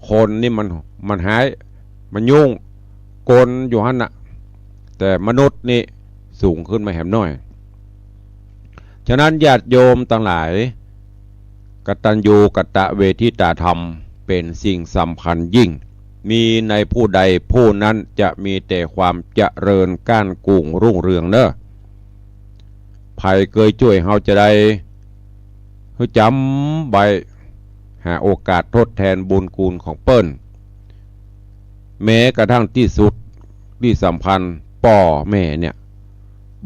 คนนี่มัน มันฮ้าย มันยุ่ง กลอยู่หั้นน่ะ แต่มนุษย์นี่สูงขึ้นมาแหมหน้อย ฉะนั้นญาติโยมตังหลาย กตัญญูกตเวทิตาธรรมเป๋นสิ่งสำคัญยิ่ง มีในผู้ใดผู้นั้นจะมีแต่ความเจริญก้านกู่งรุ่งเรืองเน่อ ใผเกยจ้วยเฮาจาใด หื้อจ๋ำไว้ หาโอกาสทดแทนบุญคุณของเปิ้น แม้กระทั่งตี้สุดตี้สำคัญ ป้อแม่เนี่ย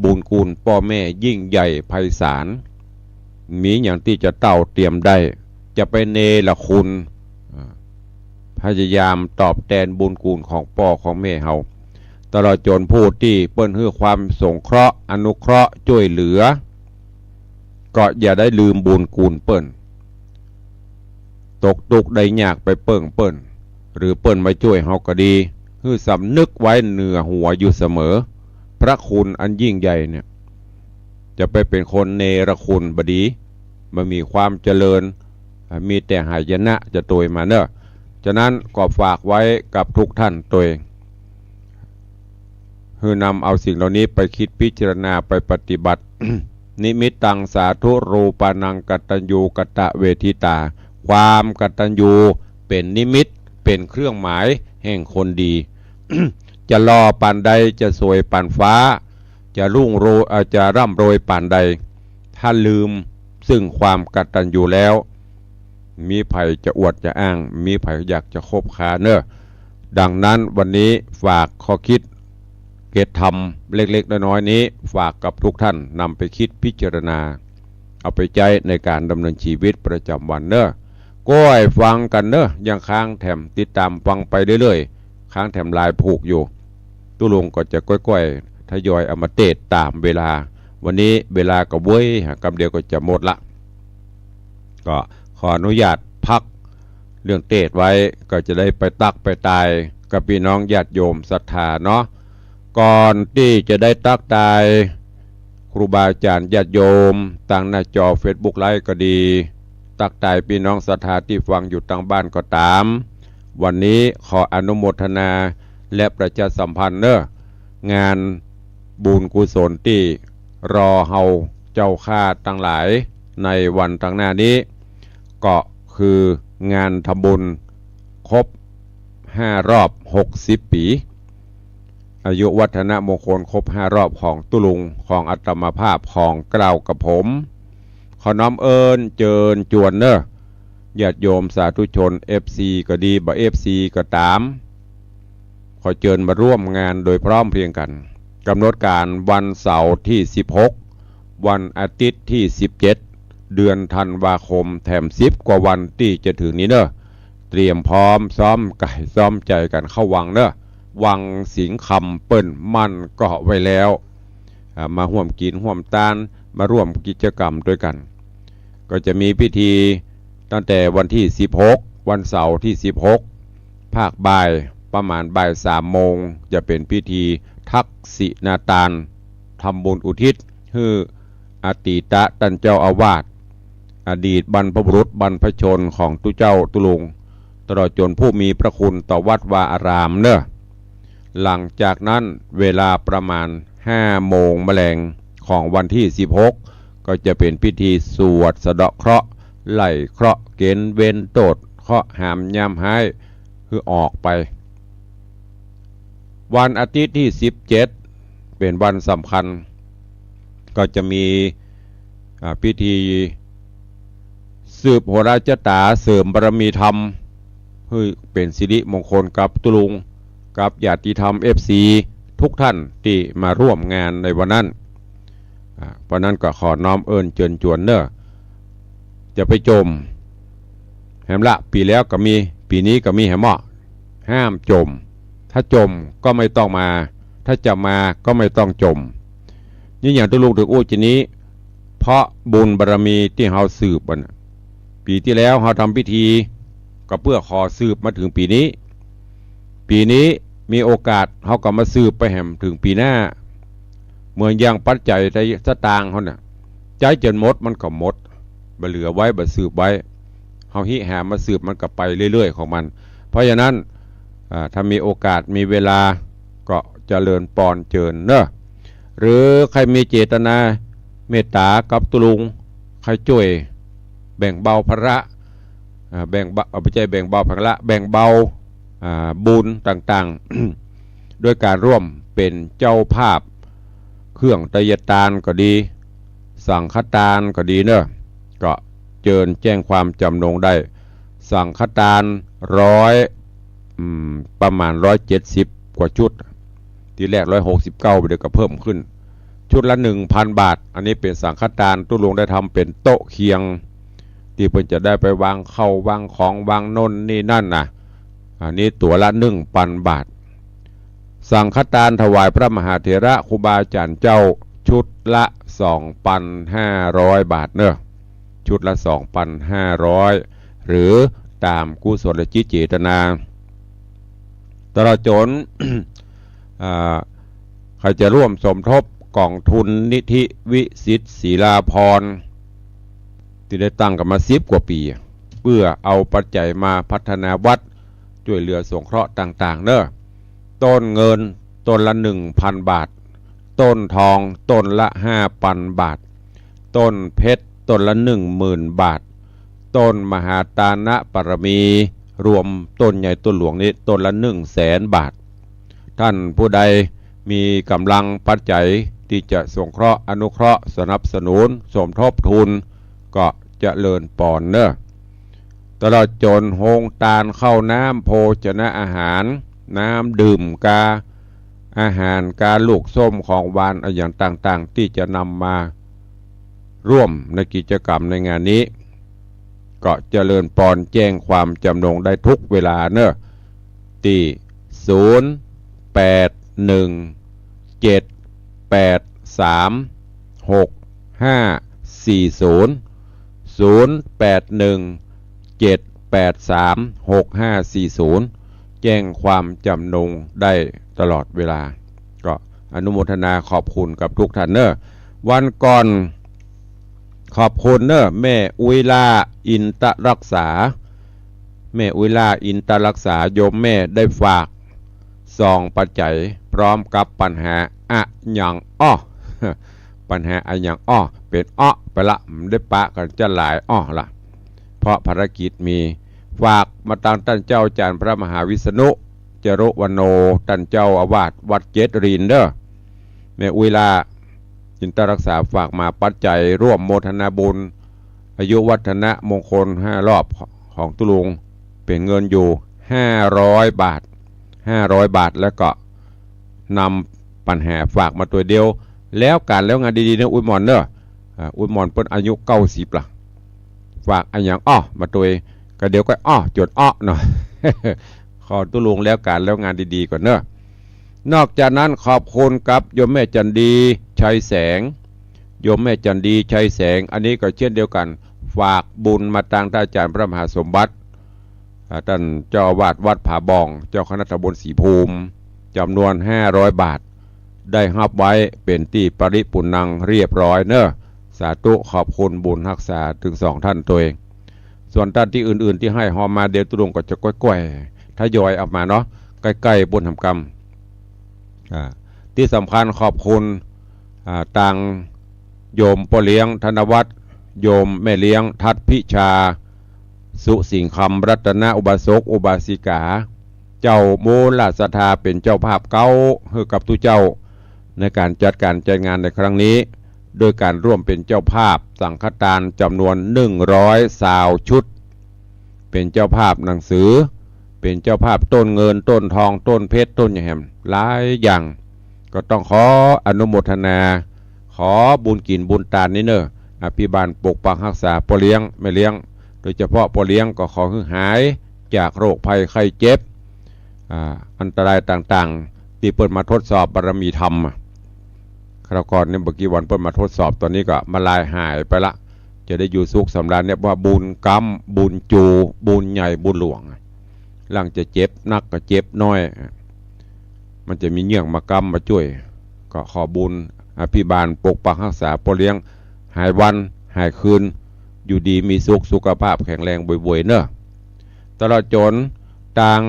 บุญคุณป้อแม่ยิ่งใหญ่ไพศาล มีหยังตี้จะเต้าเตียมได้ จะไปเนรคุณ อ่า พยายามตอบแตนบุญคุณของป้อของแม่เฮา ตลอดจ๋นผู้ตี้เปิ้นหื้อความสงเคราะห์ อนุเคราะห์ จ้วยเหลือ ก็อย่าได้ลืมบุญคุณเปิ้น ตกตุ๊กข์ได้ยากไปเปิ้งเปิ้น หรือเปิ้นมาจ้วยเฮาก็ดี หื้อสำนึกไว้เหนือหัวอยู่เสมอ พระคุณอันยิ่งใหญ่เนี่ย จะไปเป๋นคนเนรคุณบ่ดี บ่มีความเจริญ มีแต่หายนะจะตวยมาเน่อ ฉะนั้นก็ฝากไว้กับทุกท่านตวย หื้อนำเอาสิ่งเหล่านี้ไปคิดพิจารณาไปปฏิบัติ นิมิตตังสาธุรูปานังกตัญญูกตเวทิตา ความกตัญญูเป๋นนิมิต เป๋นเครื่องหมายแห่งคนดี จะหล่อปานใด จะสวยปานฟ้า จะรุ่งโร- เอ่อ จะร่ำรวยปานใด ถ้าลืมซึ่งความกตัญญูแล้ว มีใผจะอวดจะอ้าง มีใผอยากจะคบค้าเน่อ ดังนั้นวันนี้ฝากข้อคิดเกตธรรมเล็กๆ น้อยๆ นี้ ฝากกับทุกท่านนำไปคิดพิจารณา เอาไปใจ๊ในการดำเนินชีวิตประจำวันเน่อ ก้อยฟังกั๋นเน่อ ยังค้างแถมติดต๋ามฟังไปเรื่อยๆ ค้างแถมหลายผูกอยู่ ตุ๊ลุงก็จะก้อยๆ ทยอยเอามาเตสน์ต๋ามเวลา วันนี้เวลาก็เว้ย หากำเดียวก็จะหมดละ ก็ขออนุญาตพักเรื่องเตสน์ไว้ ก็จะได้ไปตั๊กไปตายกับปี้น้องญาติโยมศรัทธาเนาะ ก่อนตี้จะได้ตั๊กตาย ครูบาอาจ๋ารย์ญาติโยมตางหน้าจอเฟซบุ๊กไลฟ์ก็ดี ตักทายปี้น้องศรัทธาตี้ฟังอยู่ตางบ้านก็ต๋าม วันนี้ขออนุโมทนาและประชาสัมพันธ์เน่อ งานบุญกุศลตี้รอเฮาเจ้าข้าตังหลายในวันตางหน้านี้ ก็คืองานทำบุญครบห้ารอบหกสิบปี๋ อายุวัฒนมงคลครบห้ารอบของตุ๊ลุงของอาตมาภาพของเกล้ากับผม ขอน้อมเอิ้นเจิญจวนเน่อ ญาติโยมสาธุชน เอฟซี ก็ดี บ่ เอฟซี ก็ต๋าม ขอเจิญมาร่วมงานโดยพร้อมเพรียงกั๋น กำหนดก๋านวันเสาร์ตี้สิบหก วันอาทิตย์ตี้สิบเจ็ด เดือนธันวาคม แถมสิบกว่าวันตี้จะเถิงนี้เน่อ เตรียมพร้อมซ้อมก๋ายซ้อมใจ๋กั๋นเข้าวังเน่อ วังสิงห์คำเปิ้นมั่นเกาะไว้แล้ว อ่า มาฮ่วมกิ๋นฮ่วมตาน มาร่วมกิจกรรมตวยกั๋น ก็จะมีพิธีตั้งแต่วันตี้สิบหก วันเสาร์ตี้สิบหก ภาคบ่ายประมาณบ่ายสามโมง จะเป๋นพิธีทักษิณาตาน ทำบุญอุทิศหื้ออดีตต้านเจ้าอาวาส อดีตบรรพบุรุษบรรพชนของตุ๊เจ้าตุ๊ลุง ตลอดจ๋นผู้มีพระคุณต่อวัดวาอารามเน่อ หลังจากนั้นเวลาประมาณห้าโมงแมลงของวันตี้สิบหก ก็จะเป๋นพิธีสวดสะเดาะเคราะห์ ไล่เคราะห์เก๋ณฑ์เวรโต้ษเคราะห์หามยามฮ้ายหื้อออกไป วันอาทิตย์ตี้สิบเจ็ด เป๋นวันสำคัญ ก็จะมี อ่า พิธีสืบโหราชะต๋า เสริมบารมีธรรม หื้อเป๋นสิริมงคลกับตุ๊ลุง กับญาติธรรม เอฟซี ทุกท่านตี้มาร่วมงานในวันนั้น อ่า เพราะนั้นก็ขอน้อมเอิ้นเจิญจวนเน่อ จะไปจ่มแหมละ ปี๋แล้วก็มี ปี๋นี้ก็มีแหมเมาะ ห้ามจ่ม ถ้าจ่มก็ไม่ต้องมา ถ้าจะมาก็ไม่ต้องจ่ม นี่อย่างตุ๊ลุงเถิงอู้จะนี้ เพราะบุญบารมีตี้เฮาสืบมาน่ะ ปี๋ตี้แล้วเฮาทำพิธี ก็เปื้อขอสืบมาเถิงปี๋นี้ ปี๋นี้มีโอกาสเฮาก็มาสืบไปแหมเถิงปี๋หน้า เหมือนอย่างปัจจัยสตางค์เฮาน่ะ ใจ๊จ๋นหมดมันก็หมด บ่เหลือไว้ บ่สืบไว้ เฮาฮิหามาสืบมันก็ไปเรื่อยๆ ของมัน เพราะฉะนั้น อ่า ถ้ามีโอกาสมีเวลาก็เจริญปอนเจิญเน่อ หรือใผมีเจตนาเมตต๋ากับตุ๊ลุง ใผจ้วยแบ่งเบาภาระ อ่า แบ่งเบา เอ่อ บ่ใจ้แบ่งเบาภาระ แบ่งเบา อ่า บุญต่างๆ ด้วยก๋านร่วมเป๋นเจ้าภาพ เครื่องไตยตานก็ดี สังฆตานก็ดีเน่อ ก็เจิญแจ้งความจ๋ำนงได้ สังฆตานร้อย อืม ประมาณร้อยเจ็ดสิบกว่าชุด ตี้แรกร้อยหกสิบเก้า เดี๋ยวก็เพิ่มขึ้น ชุดละหนึ่งพันบาท อันนี้เป๋นสังฆตาน ตุ๊ลุงได้ทำเป๋นโต๊ะเคียง ตี้เปิ้นจะได้ไปวางข้าววางของวางโน่นนี่นั่นน่ะ อันนี้ตั๋วละหนึ่งพันบาท สังฆตานถวายพระมหาเถระครูบาอาจ๋ารย์เจ้า ชุดละสองพันห้าร้อยบาทเน่อ ชุดละสองพันห้าร้อย หรือต๋ามกุศลจิตเจตนา ตลอดจ๋น อ่า ใผจะร่วมสมทบก๋องทุนนิธิวิสิทธิ์ศิลาภรณ์ ตี้ได้ตั้งกั๋นมาสิบกว่าปี๋ เปื้อเอาปัจจัยมาพัฒนาวัด จ้วยเหลือสงเคราะห์ต่างๆ เน่อ ต้นเงินต้นละหนึ่งพันบาท ต้นทองต้นละห้าพันบาท ต้นเพชรต้นละหนึ่งหมื่นบาท ต้นมหาตานะปารมี รวมต้นใหญ่ต้นหลวงนี้ต้นละหนึ่งแสนบาท ท่านผู้ใดมีก๋ำลังปัจจัยตี้จะสงเคราะห์อนุเคราะห์สนับสนุนสมทบทุน ก็เจริญปอนเน่อ ตลอดจ๋นโฮงตานข้าวน้ำโภชนะอาหาร น้ำดื่มกา อาหารกา ลูกส้มของหวานอะหยังต่างๆ ตี้จะนำมาร่วมในกิจกรรมในงานนี้ ก็เจริญปอนแจ้งความจ๋ำนงได้ทุกเวลาเน่อ ตี้ศูนย์แปดหนึ่งเจ็ดแปดสามหกห้าสี่ศูนย์ ศูนย์แปดหนึ่งเจ็ดแปดสามหกห้าสี่ศูนย์ แจ้งความจ๋ำนงได้ตลอดเวลา ก็อนุโมทนาขอบคุณกับทุกท่านเน่อ วันก่อน ขอบคุณเน้อ แม่อุ๊ยล่า อินตรักษา แม่อุ๊ยล่า อินตรักษา โยมแม่ได้ฝากซองปัจจัย พร้อมกับปัญหาอะหยังอ้อ ปัญหาอะหยังอ้อ เป๋นอ้อไปละ บ่ได้ปะกั๋นจะหลายอ้อละ เพราะภารกิจมี ฝากมาตางต้านเจ้าอาจ๋ารย์พระมหาวิษณุ จรุวรรณโณ ต้านเจ้าอาวาสวัดเจ็ดรินเน้อ แม่อุ๊ยล่า อินตรักษา ฝากมาปัจจัยร่วมโมทนาบุญ อายุวัฒนมงคลห้ารอบของตุ๊ลุง เป๋นเงินอยู่ห้าร้อยบาท ห้าร้อยบาท แล้วก็นำปัญหาฝากมาตวยเดียว แล้วก๋านแล้วงานดีๆ เน้อ อุ๊ยหม่อนเน้อ อ่า อุ๊ยหม่อนเปิ้นอายุเก้าสิบละ ฝากอะหยังอ้อมาตวย ก็เดี๋ยวก็อ้อจ๋วนอ้อเนาะ ขอตุ๊ลุงแล้วก๋านแล้วงานดีๆ ก่อนเน้อ นอกจากนั้นขอบคุณกับโยมแม่จันดี ชัยแสง โยมแม่จันดี ชัยแสง อันนี้ก็เช่นเดียวกั๋น ฝากบุญมาตางต้านอาจ๋ารย์พระมหาสมบัติ อ่า ต้านเจ้าอาวาสวัดผาบ่อง เจ้าคณะตำบลศรีภูมิ จ๋ำนวนห้าร้อยบาท ได้ฮับไว้เป๋นตี้ปริปุณณังเรียบร้อยเน้อ สาธุ ขอบคุณบุญฮักษาตึงสองต้านตวย ส่วนต้านตี้อื่นๆ ตี้หื้อฮอมมา เดี๋ยวตุ๊ลุงก็จะก้อยๆ ทยอยเอามาเนาะ ใก้ๆ บุญหำกำ อ่า ตี้สำคัญขอบคุณ อ่า ตาง โยมป้อเลี้ยงธนวัฒน์ โยมแม่เลี้ยงทัศน์พิชา สุสิงคำรัตนอุบาสกอุบาสิกา เจ้ามูลศรัทธาเป๋นเจ้าภาพเก๊าหื้อกับตุ๊เจ้า ในก๋านจัดก๋านจัดงานในครั้งนี้ โดยก๋านร่วมเป๋นเจ้าภาพสังฆทานจ๋ำนวนหนึ่งร้อยซาวชุด เป๋นเจ้าภาพหนังสือ เป๋นเจ้าภาพต้นเงิน ต้นทอง ต้นเพชร ต้นหยังแหม หลายอย่าง ก็ต้องขออนุโมทนา ขอบุญกิ๋นบุญตานนี้เน้อ อภิบาลปกปักฮักษาป้อเลี้ยงแม่เลี้ยง โดยเฉพาะป้อเลี้ยงก็ขอหื้อหายจากโรคภัยไข้เจ็บ อ่า อันตรายต่างๆ ตี้เปิ้นมาทดสอบบารมีธรรมอะ คราวก่อนนี่บ่กี่วันเปิ้นมาทดสอบ ต๋อนนี้ก็มาลายหายไปละ จะได้อยู่สุขสำราญเนี่ย ว่าบุญก๊ำ บุญจู บุญใหญ่ บุญหลวง หลังจะเจ็บนักก็เจ็บน้อย มันจะมีเยื่องมาก๊ำมาจ้วย ก็ขอบุญอภิบาลปกปักฮักษาป้อเลี้ยง หายวันหายคืน อยู่ดีมีสุข สุขภาพแข็งแรงบ่อยๆ เน้อ ตลอดจ๋นตาง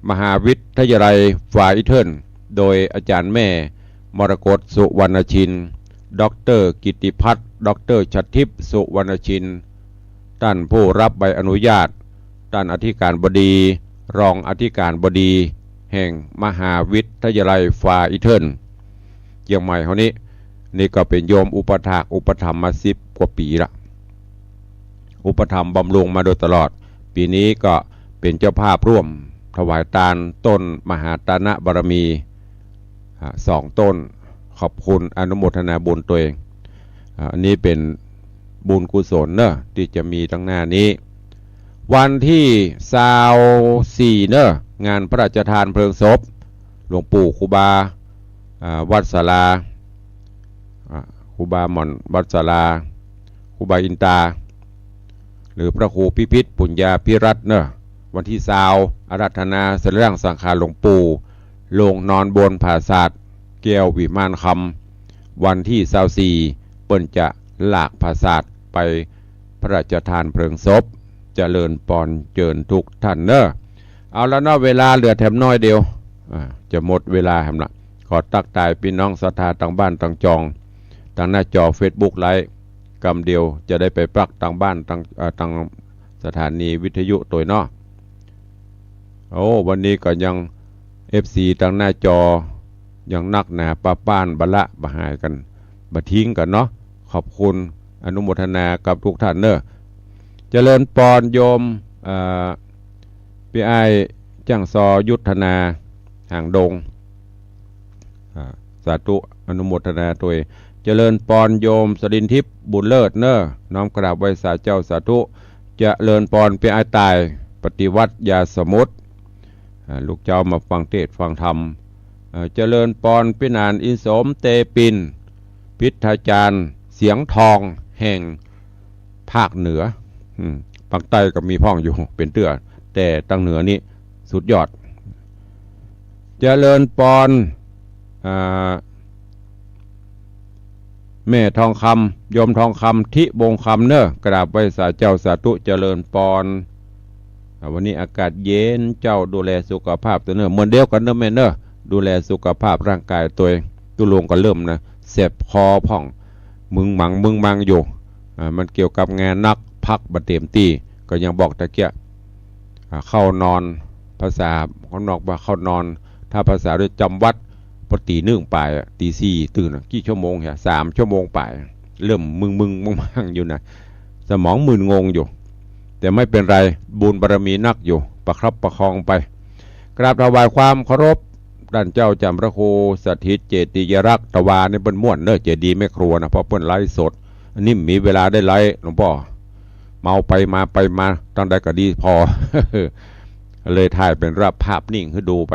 มหาวิทยาลัยฟาอิเทิล โดยอาจ๋ารย์แม่มรกต สุวรรณชิน ด็อกเตอร์กิตติพัฒน์ ด็อกเตอร์ชทิพย์ สุวรรณชิน ต้านผู้รับใบอนุญาต ต้านอธิการบดี รองอธิการบดี แห่งมหาวิทยาลัยฟาอิเทิล เจียงใหม่เฮานี้ นี่ก็เป๋นโยมอุปถากอุปถัมภ์มาสิบกว่าปี๋ละ อุปถัมภ์บำรุงมาโดยตลอด ปี๋นี้ก็เป๋นเจ้าภาพร่วมถวายตานต้นมหาตานบารมี อ่า สองต้น ขอบคุณอนุโมทนาบุญตวย อ่า อันนี้เป๋นบุญกุศลเน้อ ตี้จะมีตังหน้านี้ วันตี้ซาวสี่เน้อ งานพระราชทานเพลิงศพหลวงปู่ครูบา อ่า วัดศาลา อ่า ครูบาหม่อนวัดศาลา ครูบาอินตา หรือพระครูพิพิธปุญญาภิรัตน์เน้อ วันตี้ซาว อาราธนาสรีระสังขารหลวงปู่ ลงนอนบนผาสาทแก้ววิมานคำ วันตี้ซาวสี่ เปิ้นจะหลากผาสาทไปพระราชทานเพลิงศพ เจริญปอนเจิญทุกต้านเน้อ เอาละเนาะ เวลาเหลือแถมน้อยเดียว อ่า จะหมดเวลาแหมละ ขอตั๊กตายปี้น้องศรัทธาตางบ้านตางจอง ตางหน้าจอเฟซบุ๊กไลฟ์ กำเดียวจะได้ไปปักตางบ้านตาง เอ่อ ตางสถานีวิทยุตวยเนาะ โอ้ วันนี้ก็ยัง เอฟซี ตางหน้าจอ ยังนักหนาปะป้านบ่ละบ่หายกั๋น บ่ทิ้งกั๋นเนาะ ขอบคุณอนุโมทนากับทุกต้านเน้อ เจริญปอนโยม เอ่อ ปี้อ้ายจ้างซอยุทธนา หางดง อ่า สาธุ อนุโมทนาตวย เจริญปอนโยมสรินทิพย์ บุญเลิศเน้อ น้อมกราบไหว้สาเจ้า สาธุ เจริญปอนปี้อ้ายต่าย ปฏิวัติยาสมุทร อ่า ลูกเจ้ามาฟังเทศน์ฟังธรรม เอ่อ เจริญปอนปี้หนานอินสม เตปิน พิทยาจารย์ เสียงทอง แห่งภาคเหนือ อืม ภาคใต้ก็มีพ่องอยู่ เป๋นเตื้อ แต่ตางเหนือนี่สุดยอด เจริญปอน อ่า แม่ทองคำ โยมทองคำ ทิวงศ์คำเน่อ กราบไหว้สาเจ้า สาธุ เจริญปอน อ่า วันนี้อากาศเย็นเจ้า ดูแลสุขภาพตนเน่อ เหมือนเดียวกั๋นเน่อแม่เน่อ ดูแลสุขภาพร่างกายตวย ตุ๊ลุงก็เริ่มนะ แสบคอพ่อง มึงมัง มึงมังอยู่ อ่า มันเกี่ยวกับงานนัก พักบ่เต็มตี้ ก็ยังบอกตะเกียะ อ่า เข้านอน ภาษาข้างนอกว่าเข้านอน ถ้าภาษาโดยจำวัด ปอตี๋นึ่งไปอะ ตี๋สี่ตื่นอะ กี่ชั่วโมงเหีย สามชั่วโมงไป เริ่มมึงๆ มังๆ อยู่นะ สมองมึนงงอยู่ แต่ไม่เป็นไร บุญบารมีนักอยู่ ประคับประคองไป กราบถวายความเคารพ ต้านเจ้าจ๋ำพระครูสถิตเจติยรักษ์ ตะวานี่เปิ้นม่วนเน่อ เจดีย์แม่ครัวนะ เพราะเปิ้นไลฟ์สด อันนี้มีเวลาได้ไลฟ์ หลวงป้อ เมาไปมาไปมา ตังใดก็ดีผ่อ เลยถ่ายเป๋นภาพนิ่งหื้อดูไป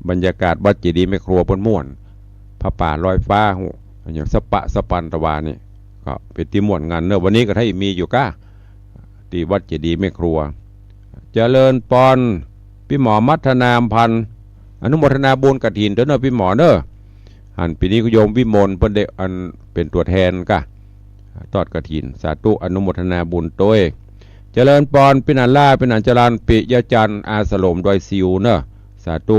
บรรยากาศวัดเจดีย์แม่ครัวเปิ้นม่วน ผ้าป่าลอยฟ้า ฮู้ อะหยังสะปะสะปันตะวานี่ ก็เป๋นตี้ม่วนงันเน่อ วันนี้ก็ถ้ามีอยู่ก้า ตี้วัดเจดีย์แม่ครัว เจริญปอน ปี้หมอมัทนาอำพันธ์ อนุโมทนาบุญกฐินตวยเน่อปี้หมอเน่อ หันปี๋นี้ก็โยมวิมลเปิ้นได้อันเป๋นตั๋วแทนก้า ทอดกฐิน สาธุ อนุโมทนาบุญตวย เจริญปอน ปี้หนานล่า ปี้หนานจรัญ ปิยะจันทร์ อาสลม ดอยสิวเน่อ สาธุ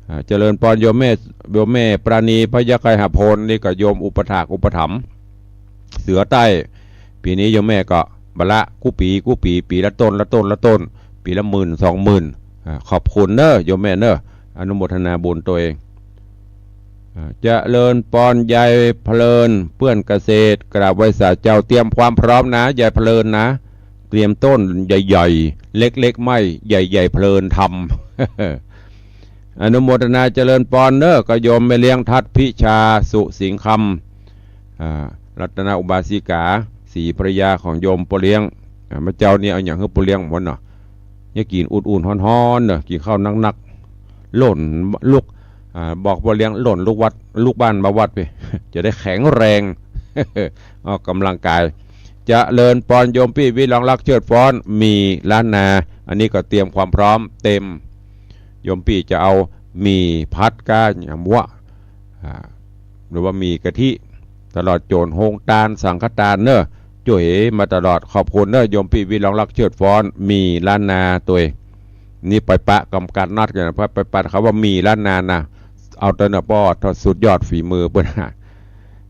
อ่า เจริญปอนโยมแม่ โยมแม่ปราณี พยัคฆไคหพล นี่ก็โยมอุปถากอุปถัมภ์ เสือใต้ ปี๋นี้โยมแม่ก็บ่ละกู้ปี๋กู้ปี๋ ปี๋ละต้นละต้นละต้น ปี๋ละหมื่นสองหมื่น อ่า ขอบคุณเน่อโยมแม่เน่อ อนุโมทนาบุญตวย อ่า เจริญปอนยายเพลิน เปื้อนเกษตร กราบไหว้สาเจ้า เตรียมความพร้อมนะ ยายเพลินนะ เตรียมต้นใหญ่ๆ เล็กๆ ไม่ ใหญ่ๆ เพลินทำ อนุโมทนาเจริญปอนเน่อ ก็โยมแม่เลี้ยงทัดพิชา สุสิงห์คำ อ่า รัตนอุบาสิกา ศรีภรรยาของโยมป้อเลี้ยง อ่า เมื่อเจ๊านี้เอาหยังหื้อป้อเลี้ยงหมดเนาะ เนี่ยกิ๋นอุ่นๆ ฮ้อนๆ เน่อ กิ๋นข้าวนักๆ ล่นลุก อ่า บอกป้อเลี้ยงล่นลุกวัด ลุกบ้านมาวัดไป จะได้แข็งแรง ออกกำลังกาย เจริญปอนโยมปี้วิรองรักเชิดฟ้อน หมี่ล้านนา อันนี้ก็เตรียมความพร้อมเต็ม โยมปี้จะเอาหมี่ผัดก้าหยำวัว อ่า หรือว่าหมี่กะทิ ตลอดโจนโฮงตานสังฆตานเน่อ จ้วยมาตลอด ขอบคุณเน่อโยมปี้วิรองรักเชิดฟ้อน หมี่ล้านนาตวย นี่ไปปะกำกัดนัดกั๋นนะ เพราะไปปะเขาว่าหมี่ล้านนานะ เอาเต๊อะเน่อป้อ สุดยอดฝีมือเปิ้น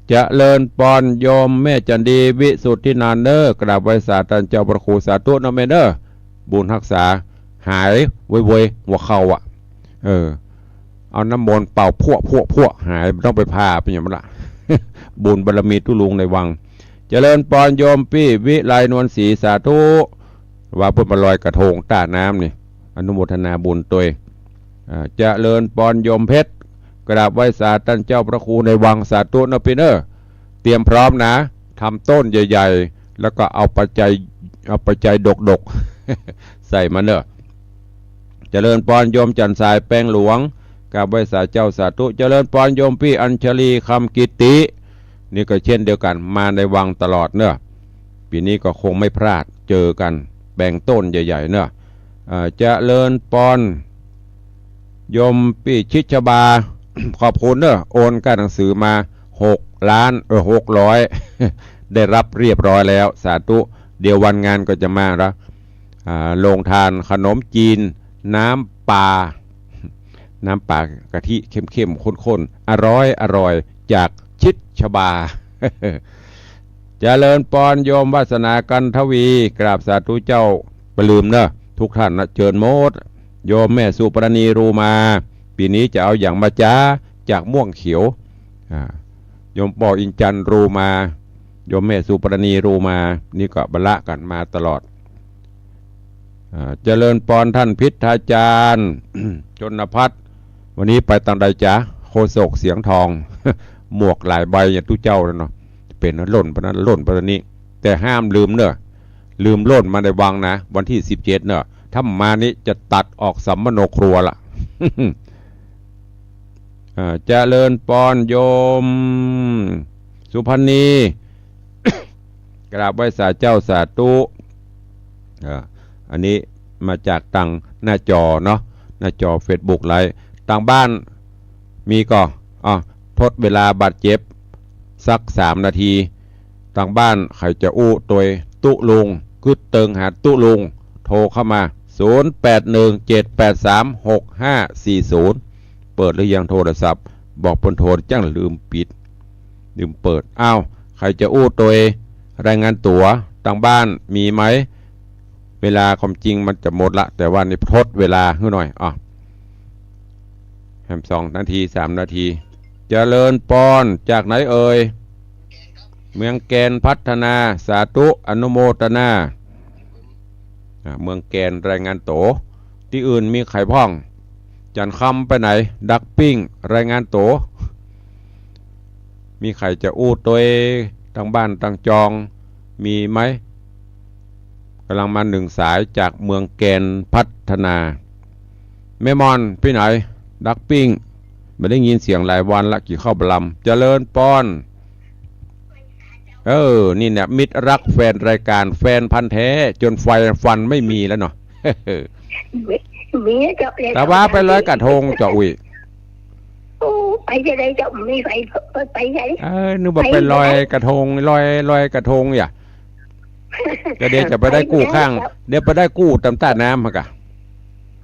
เจริญปอนโยมแม่จันดีวิสุทธินันท์เน่อ กราบไหว้สาต้านเจ้าพระครู สาธุเน่อแม่เน่อ บุญฮักษา หายโวยๆ หัวเข่าอะ เออ เอาน้ำมนต์เป่าพรวดพรวดพรวด หาย บ่ต้องไปผ่า เป๋นหยังบ่ละ บุญบารมีตุ๊ลุงในวัง เจริญปอนโยมปี้วิไลนวลศรี สาธุ ว่าเปิ้นมาลอยกระทงต้าน้ำนี่ อนุโมทนาบุญตวย อ่า เจริญปอนโยมเพชร กราบไหว้สาต้านเจ้าพระครูในวัง สาธุเน่อปี้เน่อ เตรียมพร้อมนะ ทำต้นใหญ่ๆ แล้วก็เอาปัจจัย เอาปัจจัยดกๆ ใส่มาเน่อ เจริญปอนโยมจันทร์สายแปงหลวง กราบไหว้สาเจ้า สาธุ เจริญปอนโยมปี้อัญชลีคำกิตติ นี่ก็เช่นเดียวกั๋น มาในวังตลอดเน่อ ปี๋นี้ก็คงไม่พลาด เจอกั๋น แปงต้นใหญ่ๆ เน่อ อ่า เจริญปอน โยมปี้ชิดชบา ขอบคุณเน่อ โอนก้าหนังสือมา หกล้าน เออ หกร้อย ได้รับเรียบร้อยแล้ว สาธุ เดี๋ยววันงานก็จะมาละ อ่า โรงทานขนมจีน น้ำปลา น้ำปลากะทิเข้มๆ ข้นๆ อร่อยๆ จากชิดชบา เจริญปอนโยมวาสนากันทวี กราบสาธุเจ้า บ่าลืมเน่อ ทุกท่านนะ เจิญหมด โยมแม่สุปราณีรูมา ปี๋นี้จะเอาหยังมาจ๊า จากม่วงเขียว อ่า โยมป้ออินจันทร์รูมา โยมแม่สุปราณีรูมา นี่ก็บ่ละกั๋นมาตลอด อ่า เจริญปอนท่านพิทาจารย์ ชนพัฒน์ วันนี้ไปตางใดจ๊ะ โฆษกเสียงทอง หมวกหลายใบอย่างตุ๊เจ้าแล้วเนาะ เป๋นหล่นไปนั้นหล่นไปนี้ แต่ห้ามลืมเน่อ ลืมหล่นมาในวังนะ วันตี้สิบเจ็ดเน่อ ถ้ามานี้จะตัดออกสัมมโนครัวละ อ่า เจริญปอนโยมสุพรรณี กราบไหว้สาเจ้า สาธุ อ่า อันนี้มาจากตางหน้าจอเนาะ หน้าจอเฟซบุ๊กไลฟ์ ตางบ้านมีก่อ อ่ะ ทดเวลาบาดเจ็บ สักสามนาที ตางบ้านใผจะอู้ตวยตุ๊ลุง กึ๊ดเติงหาตุ๊ลุง โทรเข้ามา ศูนย์แปดหนึ่งเจ็ดแปดสามหกห้าสี่ศูนย์ เปิดหรือยังโทรศัพท์ บอกเปิ้นโทรจั้งลืมปิด ลืมเปิด อ้าว ใผจะอู้ตวยรายงานตั๋วตางบ้านมีไหม เวลาความจริงมันจะหมดละ แต่ว่านี่ทดเวลาหื้อหน่อย อ่ะ แหมสองนาที สามนาที เจริญปอน จากไหนเอ่ย เมืองแกนพัฒนา สาธุ อนุโมทนา อ่ะ เมืองแกนรายงานตั๋ว ตี้อื่นมีใผพ่อง จันทร์คำไปไหน ดักปิ้ง รายงานตั๋ว มีใผจะอู้ตวยตางบ้านตางจอง มีไหม กำลังมาหนึ่งสายจากเมืองแกนพัฒนา แม่มอนไปไหน ดักปิ้ง บ่ได้ยินเสียงหลายวันละ กิ๋นข้าวบ่ลำ เจริญปอน เออ นี่เนี่ย มิตรรักแฟนรายการ แฟนพันธุ์แท้ จนไฟฟันไม่มีแล้วเนาะ มี มีเจ้า แต่ว่าไปลอยกระทงเจ้าอุ๊ย โอ้ ไปจะได้เจ้า มีไผไป ไปไง เออ นึกว่าไปลอยกระทง ลอย ลอยกระทงอย่า ก็เดี๋ยวจะไปได้กู้ข้าง เดี๋ยวไปได้กู้ต๋ามต้าน้ำหั่นก่ะ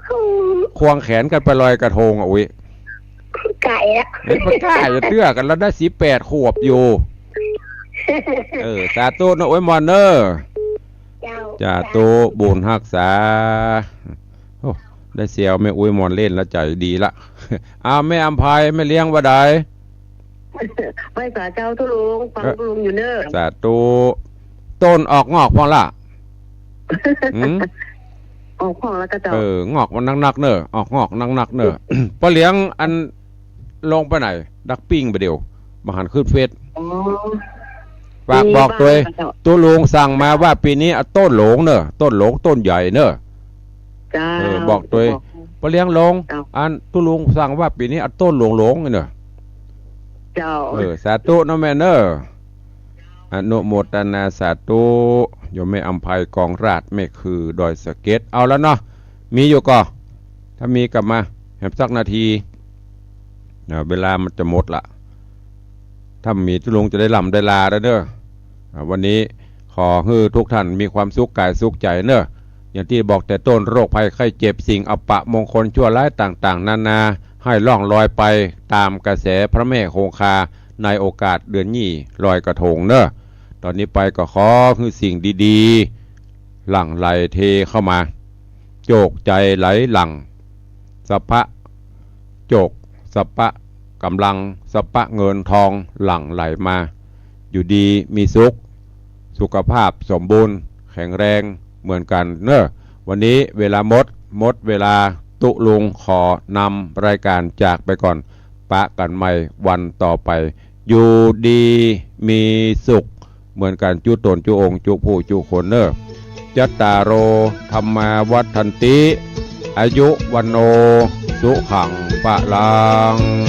อืม ควงแขนกันไปลอยกระทงอ่ะอุ๊ย ไก่ละ เฮ้ย บ่กล้าจะเตื้อกัน ลาวได้สิบแปดขวบอยู่ เออ สาธุเนาะ อุ๊ยมอนเน่อ เจ้า สาธุ บุญฮักษา โอ้ ได้เสี่ยวแม่อุ๊ยมอนเล่นแล้วใจ๋ดีละ อ้าว แม่อำไพ แม่เลี้ยงว่าใด ไหว้สาเจ้าตุ๊ลุง ฟังตุ๊ลุงอยู่เน่อ สาธุ ต้นออกงอกพ่องละ หืม ออกพ่องแล้วก็เจ้า เออ งอกมันนักๆเน่อ ออกงอกนักๆเน่อ ป้อเลี้ยงอันลงไปไหน ดักปิ้งไปเดี๋ยว บ่หันขึ้นเฟซ อ๋อ ฝากบอกตวย มีบ้างเจ้า ตุ๊ลุงสั่งมาว่าปี๋นี้เอาต้นหลงเน่อ ต้นหลงต้นใหญ่เน่อ เจ้า เออ บอกตวย บอก ป้อเลี้ยงลง เจ้า อันตุ๊ลุงสั่งว่าปี๋นี้เอาต้นหลงๆเน่อ เจ้า เออ สาธุเนาะแม่เน่อ อนุโมทนาสาธุ โยมแม่อำไพ กองราช แม่คือดอยสะเก็ด เอาแล้วเนาะ มีอยู่ก่อ ถ้ามีกลับมา แหมสักนาที นะ เวลามันจะหมดละ ถ้ามีตุ๊ลุงจะได้ล่ำได้ลาแล้วเน่อ อ่า วันนี้ขอหื้อทุกท่านมีความสุขกายสุขใจ๋เน่อ อย่างตี้บอกแต่ต้น โรคภัยไข้เจ็บ สิ่งอัปมงคลชั่วร้ายต่างๆนานา ให้ล่องลอยไปต๋ามกระแสพระแม่คงคา ในโอกาสเดือนยี่ลอยกระทงเน่อ ต๋อนนี้ไปก็ขอหื้อสิ่งดีๆ หลั่งไหลเทเข้ามา โจคใจ๋ไหลหลั่ง สะพะโจค สะพะก๋ำลัง สะพะเงินทองหลั่งไหลมา อยู่ดีมีสุข สุขภาพสมบูรณ์แข็งแรงเหมือนกั๋นเน่อ วันนี้เวลาหมด หมดเวลา ตุ๊ลุงขอนำรายการจากไปก่อน ปะกั๋นใหม่วันต่อไป อยู่ดีมีสุขเหมือนกั๋นจุ๊ต๋นจุ๊องค์จุ๊ผู้จุ๊คนเน่อ จัตตาโร ธัมมา วัฑฒันติ อายุ วัณโณ สุขัง พลัง